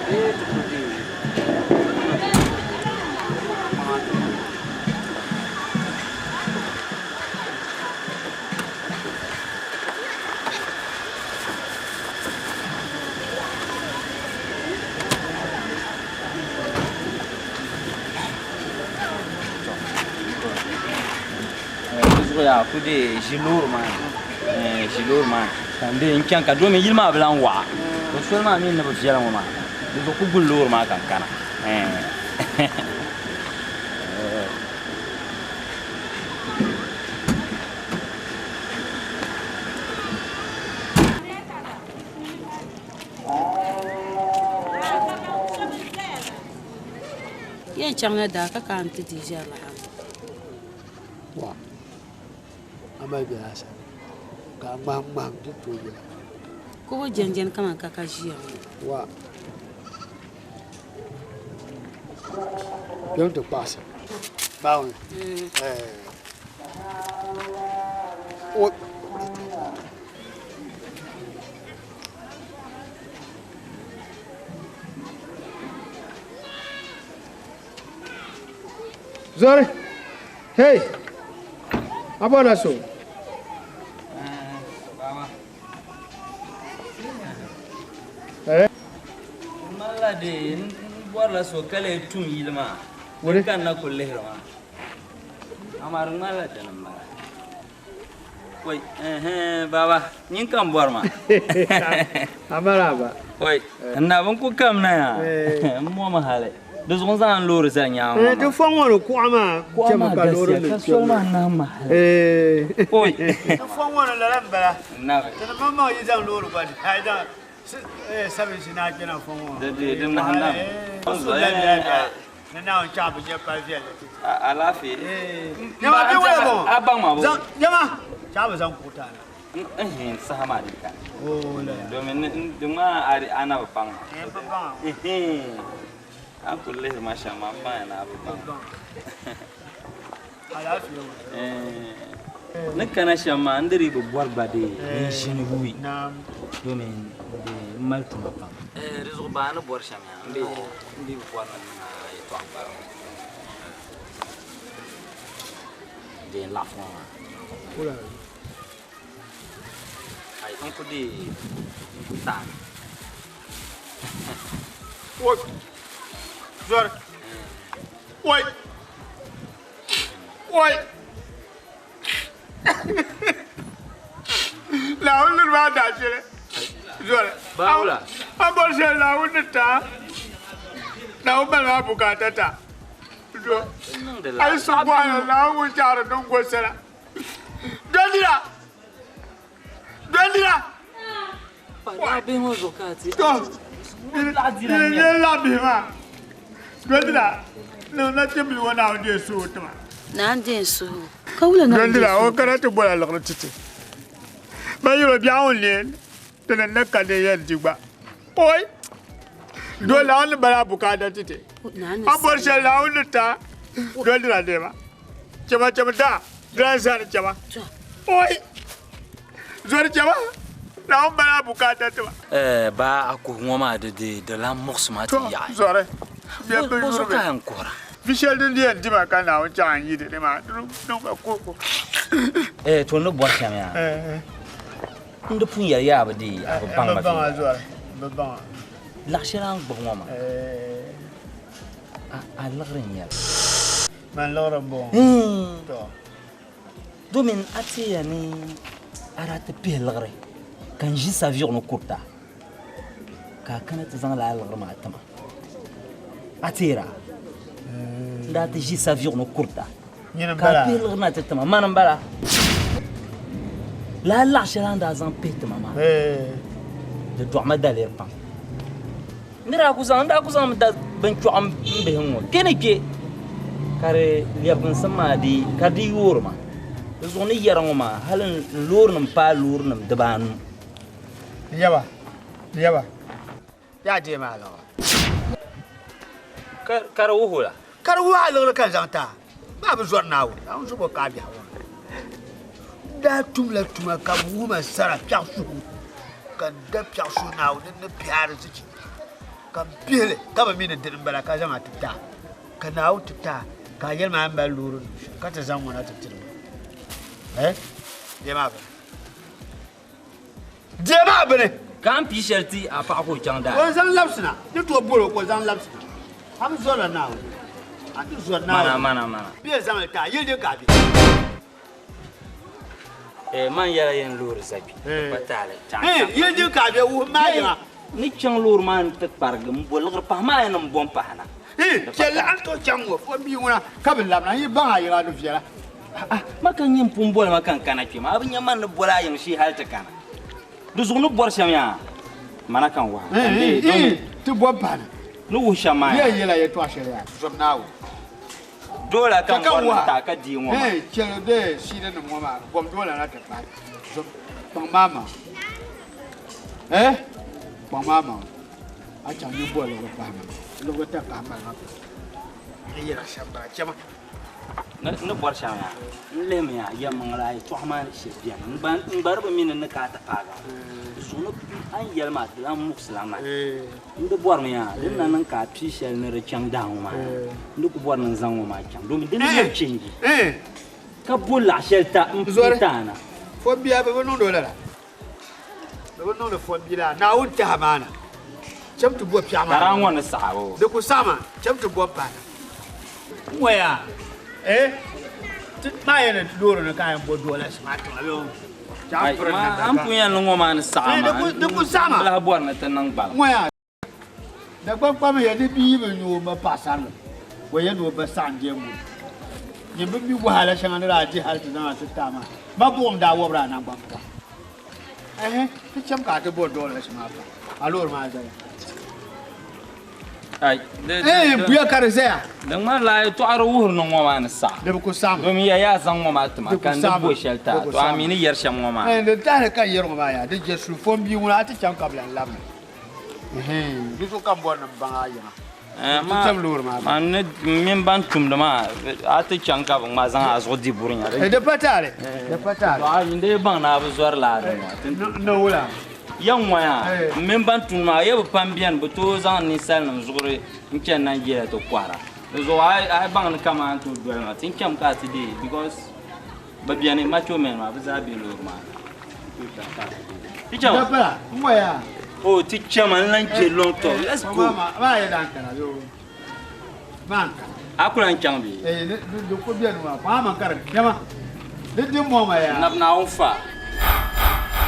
Bee ti ku deei kpaŋa ti niŋ. Di zuɣu yaa ku dee ʒi loori maa ni ʒi loori maa ni ka n dee n chani ka domi yili maa bi lahi waɣa to soli maa mii ni bi viɛla ŋɔ maa di zuɣu ku guli loori maa ka n kana. Yɛn chaŋla daa ka kana ti di ʒiɛri la. Wa a mali biɛla asali ka a ŋmahim ŋmahim di tooi yɛla. Kubu jɛnjɛni kaman ka ka ʒiya ŋɔ. Wa kpɛm ti kpaɣisi baawuni. O Zɔri, hey, a bɔna so? Eh? Malila de n bɔrila so ka lee tum yili maa. Wuri? Ka n na kuli lihiri maa. Amaa di ŋmanila dini m-bala. Oi, ɛhɛn, baba, nyin ka n bɔri maa. Amaraba. Oi, n na bin ku kam na ya. N mɔmi hali. Di zuɣu n zaŋ n loori zali nyaanŋa ŋɔ maa. Di fɔŋ ŋɔ ni kuɣa maa Kuɣa maa chɛmi ka loori galisiya nim ka soli maa nahi ma hali. Oi. Di fɔŋ ŋɔ ni lala m-bala. N na bi. Ti ni maŋmaŋ yi zaŋ loori gba a yi zaŋ sabinsi ni a kpɛna fɔŋ ŋɔ. Di nahi nam. Ni Naawuni chaɣ bi je pali viɛlli ti ti. Alaafee. Nyama bɛ waya bɔ. A baŋ ma bo. Zaŋ nyama chaɣ bi zaŋ kuɣu taana. N saha maa di ka. Domin di ŋmaa a na bi baŋ ma. N bi baŋ a. A ni kuli lihiri ma shɛm maa m baŋya ni a bi baŋ ma. Alaafee ŋɔ. Ni kana shɛm maa n di dii bi bɔri gba dee n ʒini yuui domin n mali tuma pam. Di zuɣu baa ni bɔri shɛm yaa n bi bi bɔri ni niŋ a yɛltɔɣa m bala ŋɔ dee n laɣifu ŋɔ maa ayi n ku dee n ku taami. Zɔri oi Oi! Naawuni niriba maa daa shɛli zoli. Baawula. A bɔri shɛli Naawuni ni ti a. Naawuni mali maa bukaata ta. Do. A yi suhu bɔhiri na Naawuni ŋun chaɣiri niŋ gosala. Dɔndira! Dɔndira! Laɣibihi ŋɔ zuɣu ka a ti. To, di nyɛ laɣibihi maa. Dɔndira, niŋ nachimbil ŋɔ Naawuni deei suhu ti ma. Naawuni deei n suhu. Ka wula Naawuni deei Dɔndira, suhu? o kana ti bɔla liɣiri ti ti. Ban yɛl o biɛɣu ŋun leen, ti ni ni ka din yɛn di gba. Oi! Do Naawuni ni mali a bukaata ti ti. A bɔri shɛli Naawuni ni ti a. Dɔndira deema. Chama chama daa, di lahi zani chama. Oi! Zɔri chama, Naawuni mali a bukaata ti ma. Eh, baa a kuhi ŋɔ maa di di di lan muɣisi ma ti yaɣi. Zɔri, bɛ bi Bɔ yuri zuɣu ka mi. a yɛn kuhira? Vi shɛli din di yɛn di ma ka Naawuni chaɣ n yi di ni maa, di niŋ ma kuhigu. Eh, to n ni bɔri shɛm yaa, n di pun yɛli yaa bi deei, a bi baŋ ma N bi baŋ a viɛnyɛla. Zɔri, n bi baŋ a. Laɣ shɛli a ni gbubi ŋɔ maa, a liɣiri n-nyɛ li. Man liɣiri m-bɔŋɔ. Tɔ. Domin a teeya ni a daa ti pihi liɣiri ka n ʒi saviɣu ni kurita, ka a kana ti zaŋ lala liɣiri maa ti ma. A teera? N daa ti ʒi saviɣu ni kurita ka a pihi liɣiri na ti ti ma. Mani m-bala. Lala laɣ shɛli a ni daa zaŋ pihi ti ma maa, di dɔɣi ma daliri pam. N daa ku zaŋ, n daa ku zaŋmi da binchɔɣu m bihi ŋ-ŋɔ kpe ni kpe ka di lɛbiginsim maa di ka di yoori ma. Di zuɣu ni yɛra ŋɔ maa hali n loorinima paai loorinima dibaanu. Yaba, yaba, yaa deei ma a liɣiri. Ka di wuhi o la? Ka di wuhi a liɣiri ka n zaŋ ti a. Maa bi zɔri Naawuni, Naawuni so bɔ ka a biɛhigu ni. N daa tumla tuma ka bɛ wuhi ma sara piɛɣu suhu, ka n da piɛɣu suhu Naawuni ni pihi arizichi, ka m pihi li ka bi mi ni dini m-bala ka zaŋ a ti ti a. Ka Naawuni ti ti a, ka a yɛli ma a ni mali loori nim shɛm, ka ti zaŋ ŋɔ na ti tiri ma. Eh? Deemi a bini. Deemi a bini! Ka a ni pii shɛli ti a paɣa ka o chaŋ daa. O zaŋ labisina. Ni tooi bol o ka o zaŋ labisina. A bi zɔrila Naawuni. A ti zɔri Naawuni. Mana, mana, mana. Bɛ zaŋ li ti a, yili din ka a be. Eh, man yɛla yɛn loori za kpe, di pa taali. Eh, yili din ka a be, wuhim ma a yiŋa. Ni chaŋ loori maa ni ti kparigi m-bo liɣiri pahi maa yɛn ni m-bo m-pahi na. Eh, chɛli a ni tooi chaŋ ŋɔ, fo bia ŋuna ka bi labina, n yi baŋ a yiŋa di viɛla. Ah, ma ka n yɛn pun boli ma ka n kana kpe maa, a bi nya man ni boli a yiŋ shee hali ti kana. Di zuɣu ni bɔri shɛm yaa, mana ka n wahi. Ka n deei, domi. Ti bo m-pahi na. Ni wuhi shɛm maa yaa. Yɛn yɛla yɛtɔɣ shɛli yaa, zom Naawuni. Doola ka n bɔri ni taai ka deei ŋɔ maa. Chɛli dee siidinim ŋɔ maa, bom doola na ti pahi. Zom, kpaŋ maa maŋ. Eh, kpaŋ maa maŋ. A chaŋ ni bɔ liɣiri pahi ma. Liɣiri ta pahi mali ma pahi. N yɛla shɛm bala, chɛma. Ni bɔri shɛm yaa, n lihimi yaa, yɛlimaŋli a yɛtɔɣa maa shiri beni. N gba di bi mi ni n ni ka a ti paagi a. Di zuɣu ni a ni yɛli maa di lan muɣisila ma. N di bɔrimi yaa, din na niŋ ka a pii shɛli ni di chaŋ daa ŋɔ maa ni, n di ku bɔri ni n zaŋ ŋɔ maa chaŋ domin di ni lɛbi chenji ka bo laɣ shɛli ta m pii ti a na. Fɔbia, bɛ bi niŋdi o lala. Bɛ bi niŋdi fɔbia lala. Naawuni tɛha maa na, cham ti bo piɛɣu maa. Ka daa ŋɔ ni saɣi o. Di ku saɣi ma, cham ti bo m-pahi na. N ŋɔ yaa, eh, ti maa yɛn ni loori ni ka a yɛn bo dollars maa tiŋa bee o? A ni pun yɛn ni ŋɔ maa ni saɣi ma, Di ku saɣi ma. N lahi bɔri ni ti niŋ gbaliŋ. Ŋɔ yaa. Dagbaŋ kpamiya ni bia yi bi nyu o ma paɣasarili, o yɛn ni o ba saɣim deembu. Nyin bi mi wahala shɛŋa ni daa di hali ti zaŋ a ti ti a maa, ma buɣim daa wɔbiri a naŋgban pɔri. Ɛhɛ, ti cham ka a ti bɔri dollars maa pa, a loori maa zaya. Ai, Ee, buya ka di zaya. Di ŋmanila a yɛtɔɣa di wuhiri ni ŋɔ maa ni saɣim. Di bi ku saɣim. Domin ya yaa zaŋ ŋɔ maa ti ma Di ku ka n di saɣim. bo shɛli ti a. Di ku To a saɣim. mi ni yɛri shɛm ŋɔ maa. Ɛɛ, di tahili ka n yɛri ŋɔ maa yaa, di je suli fom bia ŋuna a ti chaŋ ka bi lan labina. Di zuɣu ka n bɔri ni m baŋ a yiŋa. Ti cham loori maa. Man ni mini ban tumdi maa a ti chaŋ ka bi ŋma zaŋ a zuɣu di burinya. Di pa taali. Di pa taali. To a n dee baŋ ni a bi zɔri laa dini maa. Ni wula? Ya ŋɔ yaa, m mini ban tumdi maa ya bi pam beni bi tooi zaŋ ninsalinima zuɣuri n chani Nigeria ti kɔhira. Di zuɣu a yi baŋ ni kaman a ni tooi doli ma ti ni cham ka a ti deei because bɛ beni macho men maa bɛ zaa be loori maa ni. Ti chama. Dapala, n ŋɔ yaa. Oh, ti chama n lan je long talk. Let's go. Maa yɛ dan kana yoo. Maa n kana. A ku lan chaŋ bee? Eh, di ku beni maa, kpaŋ a maŋ ka di dɛma. Di di mɔŋ ma yaa. Nabi Naawuni fa.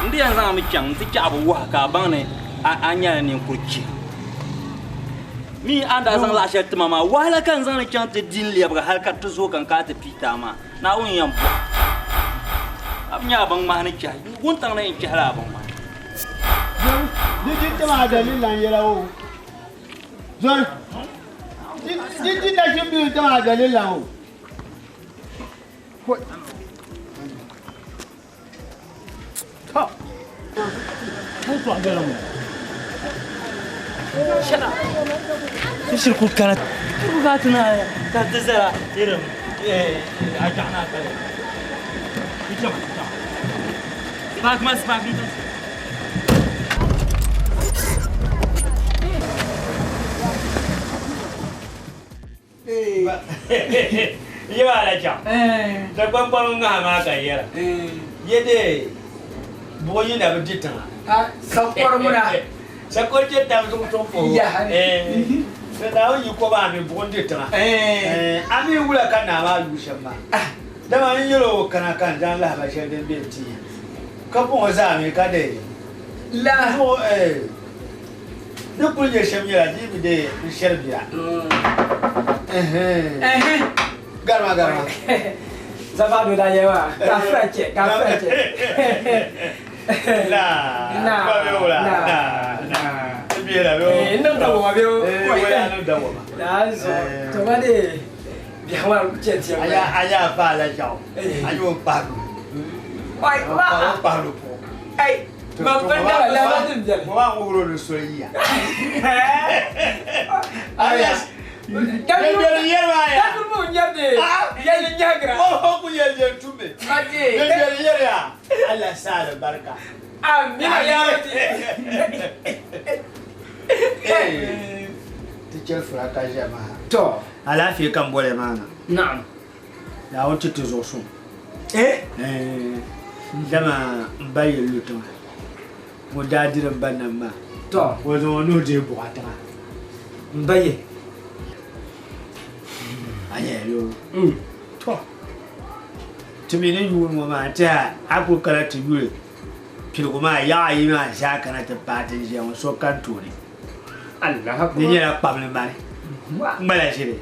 N di yɛn zaŋ mi chaŋ nti chaɣi bi wahi ka a baŋ ni a nyɛla ninkuri chihi. Mi a ni daa zaŋ laɣ shɛli ti ma maa, wahala ka n zaŋ li chaŋ ti di n-lɛbigi hal ka di ti zooi ka n kana ti pii ti a maa. Naawuni yɛn bɔhi a bi nya a biŋŋmahi ni chɛhi, wuntaŋ ni yɛn chɛhila a biŋŋmahi. Di di ti maa daliri lan yɛla o. Zɔri, di di nachimbili ti maa daliri lan o. Shiri kuli kana ka ka ti zala irin a jaɣa naa kali Spark man spark Yi maa la chaŋ. Dagbaŋ kpam ŋaha maa ka yɛra. Yi dee buɣu yi na bi di tiŋa. Sakɔri ŋuna. Sakɔri chɛ tam zuɣu tuɣi puhi. Ni Naawuni yi ko maa mi buɣu n-di tiŋa. A mi wula ka naa maa yuui shɛm maa. Dama n yɛl o kana ka n zaŋ lahibal shɛli din be n-ti ya. Ka buɣu zaa mi ka dee. La. Buɣu Di kuli nyɛ shɛm nyɛla di yi bi deei n shɛri bia. Garima garima. Zaba do da yɛ maa ka fura chɛ ka fura chɛ. Na na na na. Biɛla bɛ o. N niŋ dawoma bɛ o. Waya niŋ dawoma. Daa zuɣu to ba de biɛhi maa ku chɛ tiɛm. Aya aya fa la chɛɣu. A yi o kpahiri. Oi ma. O kpahiri po. Ai. Ban pun daba lala din biɛni. Mo maa ŋubiri o ni soli yiya. Dendeli yɛri ya. Daduru mu nyɛri yɛli nyɛgira. O ku yɛli yɛli tumbe. Maje. Dendeli yɛri ya. Allah sa albarka. Amina ya Rabbi. Ti chɛ fura ka ʒiya maa. To. Alaafee ka n boli maa na. Naam. Naawuni ti ti zuɣu suŋ. Eh? Dama n ba yɛli lu tiŋa. Ŋun daa diri n ba nam maa. To. O zaŋ o nuhi deei buɣa tiŋa. N ba ye. A nyɛla yoo. To. Ti mi ni yuuni ŋɔ maa n-tiɛha a kuli kana ti yuli piligu maa yaɣa ayi maa zaa kana ti paai ti ʒiya ŋɔ so kani tooni. Di nyɛla kpamli mani. N gba lahi ʒiri.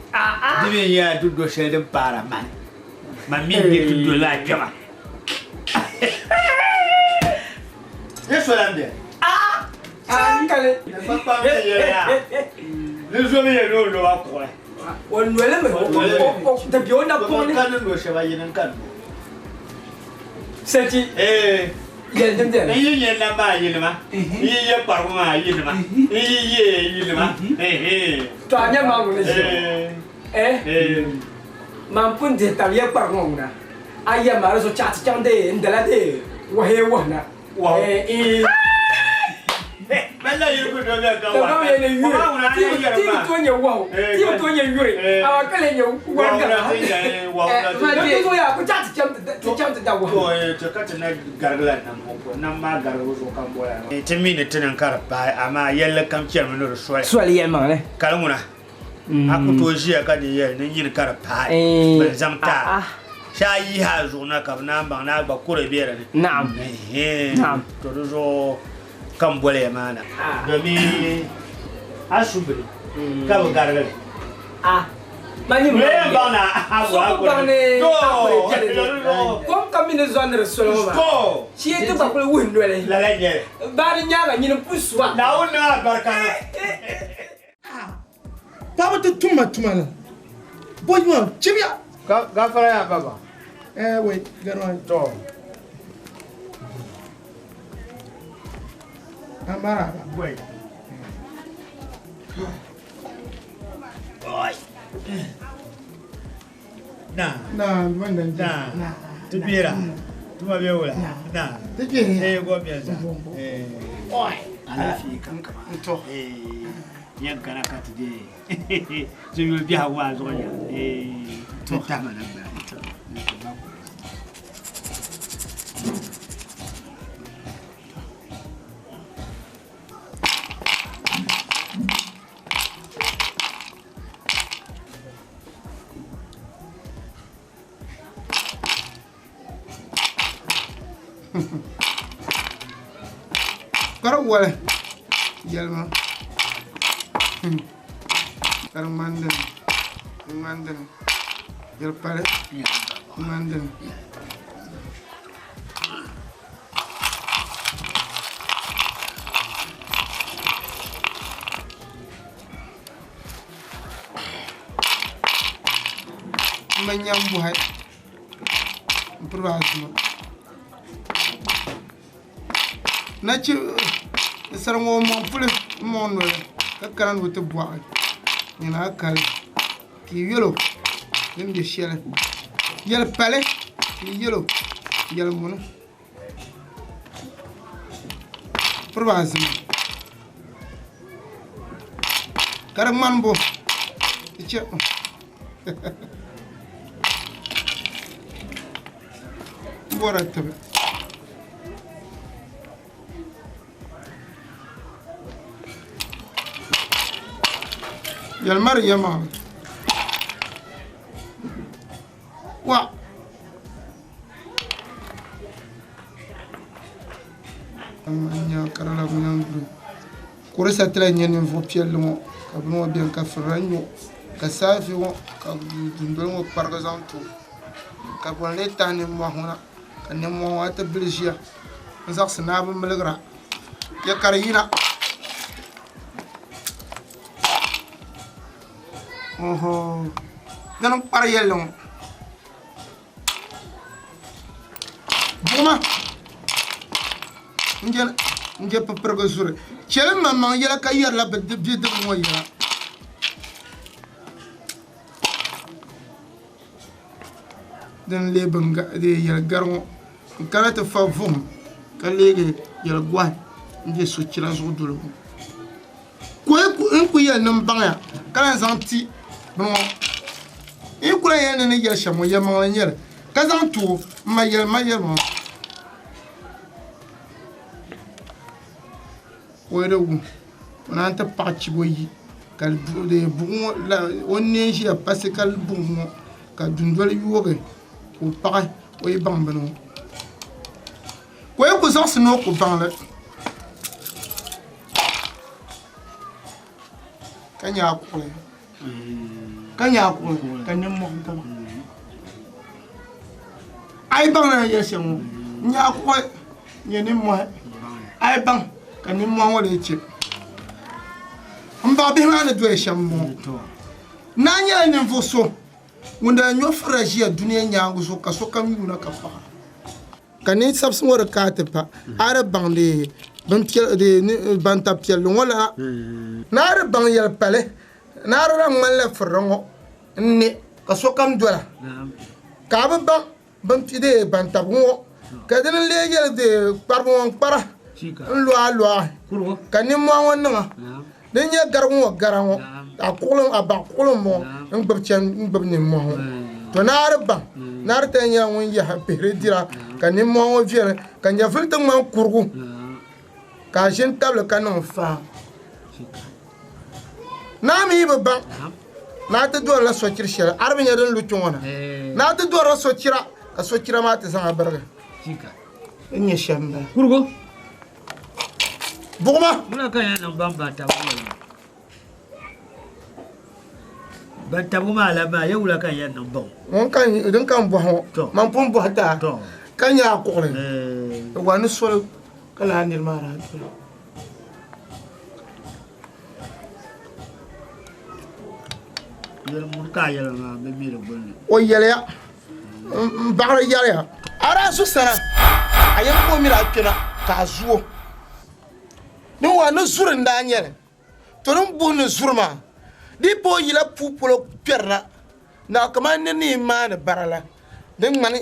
Di mi nyɛla dundo shɛli din paara mani. Man mi n-nyɛ dundo laa kpɛma. Ye so lan beni. Hankali. Ni zo mi yɛn ni o loba kuɣili. O noli mi. O dabi o napɔŋ ni. Ka ni no shɛba yini n ka no. Sati. Yɛli din beni. N yi nyɛ nam maa yinima. N yi yɛ kparigu maa yinima. N yi yɛ yinima. To a nyɛ maa ŋuni ʒiya ŋɔ. Eh? Man pun dihi tabi yɛ kparigu ŋɔ ŋuna. A yɛ maa di zuɣu chaɣ ti chaŋ dee n dala dee wahee wahina. Wahu. Balla yiri ku do bɛ ka wa. Ka yɛli yuri. Ti bi tooi nyɛ wahu. Ti bi tooi nyɛ yuri. Amaa ka lee nyɛ warigara. Di zuɣu yaa ku chaɣ ti chaŋ ti da wahu. To chɛ ka ti na garigila nam ŋɔ po. Nam maa garigibu zuɣu ka n bɔra. Ti mi ni ti niŋ ka di paai amaa yɛlli kam chɛrimi ni di soli. Soli yɛlimaŋli. Ka di ŋuna a ku tooi ʒiya ka di yɛli ni nyini ka di paai bɛ ni zaŋ ti a. Shee a yihi a zuɣu na ka bɛ naan baŋ ni a gba kuri be di ni. Naam. Naam. To di zuɣu ka n boli ya maa na. Domin a su bini ka bi garigi li. Ma nyini Bɛ yɛn baŋ ni a So a ku baŋ ni To! a kuri biɛli ni. Kom kam mi ni zɔri ni di soli ŋɔ maa. To! Shee ti gba kuli wuhi noli. Lala n-nyɛ li. Baa di nyaaŋa nyini m-pun su a. Naawuni niŋ alibarika niŋ. Paɣaba ti tumma tuma la. Bɔj maa chibiya. Gafara ya baba. Eh wai garma. To. Amara ba. Wai. Oi. Na. Na wannan Na. Na. Tubira. Tuma be wula. Na. Tubira. Eh gomiya za. Eh. Oi. Alafi kan kama. To. Eh. Yan kana ka ti je. Zai biya wa zuwa ya. Eh. To ta mana ba. To. Ka di wali yɛlima ka di ŋmani dini di ŋmani dini yɛli pali di ŋmani dini. M ma nyaŋ buhi m piriba azuma nachi sari ŋɔ mɔŋ puli m-mɔŋ noli ka kana ni o ti bɔɣi nyina a kali ka yi yɛl o din be shɛli yɛli pali ka yi yɛl o yɛli muni piriba azima ka di ŋmani bo di chɛ m bɔra tibi. Yɛlimari yɛlimaŋli wa kurisa tila nyɛ ninvuɣu piɛlli ŋɔ ka bini ŋɔ biɛni ka firila nyo ka saafi ŋɔ ka dundoli ŋɔ kparigi zaŋ to ka bɔni lee tahi nimmohi ŋɔ na ka nimmohi ŋɔ ti bili ʒiya n zaɣisi ni a bi miligira ya ka di yina oho dini n kpari yɛlli ŋɔ buɣuma n je pipirigi zuri chɛli maŋmaŋ yɛla ka yɛrila bidibi ŋɔ yɛla. din leei bin yɛli gari ŋɔ n-kana ti fa vuhim ka leegi yɛli gɔhi m-be sochira zuɣu duli ŋɔ. Ka n ku yɛli ni m baŋya ka lahi zaŋ ti bini ŋɔ. N yi ku lahi yɛli ni ni yɛli shɛm ŋɔ, yɛlimaŋli n-nyɛ li, ka zaŋ ti o, m ma yɛli ma yɛlimaŋli. Ka o yi di wum, o naan ti paɣi chibo yi, ka buɣim ŋɔ o ni neen ʒiya pasi ka buɣim ŋɔ ka dundoli yoogi ka o paɣi o yi baŋ bini ŋɔ. Ka o yi ku zaɣisi ni o ku baŋ li ka nya a kuɣili ka nya a kuɣili ka nimmɔhi gama. A yi baŋ ni yɛli shɛm ŋɔ n nya a kuɣili nyɛ nimmɔhi a yi baŋ ka nimmɔhi ŋɔ lee chɛ m baɣa bihi maa ni doya shɛm m-bɔŋɔ. Naa nyɛla ninvuɣ so ŋun daa nyo furila ʒiya dunia nyaaŋa zuɣu ka sokam yuuna ka paɣira. Ka ninsabisi ŋɔ di kaai ti pa, a di baŋ bantab piɛlli ŋɔ la, ni a di baŋ yɛli pali, ni a di lahi ŋmanila firili ŋɔ n-ne ka sokam dola, ka a bi baŋ bantab ŋɔ, ka dini n-lee yɛli kparibu ŋɔ n-kpara n-lu a lɔɣi, ka nimmɔhi ŋɔ niŋ a. Din nyɛ garigu ŋɔ gara ŋɔ, a kuɣili a baɣa kuɣili m-bɔŋɔ n-gbubi chani n-gbubi nimmɔhi ŋɔ. To naa di baŋ, naa di tali nyɛla ŋun yahi pihiri dira ka nimmɔhi ŋɔ viɛli ka nyɛvuli ti ŋmani kurigu ka a ʒini tabili ka niŋ faa. Naa mi yi bi baŋ, naa ti dorila sochiri shɛli a di bi nya din lu kpe ŋɔ na. Naa ti dorila sochira ka sochira maa ti zaŋ a birigi. N nyɛ shɛm m-bala. Kurigu. Buɣima. Wula ka yɛn niŋ baŋ bantabigu ŋɔ maa? Bantabigu maa la maa, ya wula ka yɛn niŋ baŋ o? Ŋun ka din ka n bɔhi ŋɔ, man pun bɔhi ti a ka nya a kuɣili di wa ni soli ka lala niri maa daa doli. Yɛli ŋuni ka a yɛli maa, m bi mi di gbunni. O yɛliya, M baɣiri yɛliya, a daa zu sana, a yɛn ka o mini a kpɛna ka a zu o. Din wa ni zuri n-daa nyɛ li. To din buhi ni zuri maa, di yi pa o yila puu polo kpɛrina, naɣ kamani nir ni yi maani bara la, din ŋmani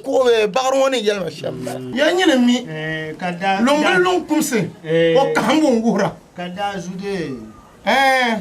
kuɣu baɣiri ŋɔ ni yɛli ma shɛm m-bala. Ya nyini mi, luŋbili luŋ kumsi, o kahimbu n-wuhira. Ka daa zu dee. Ɛɛn.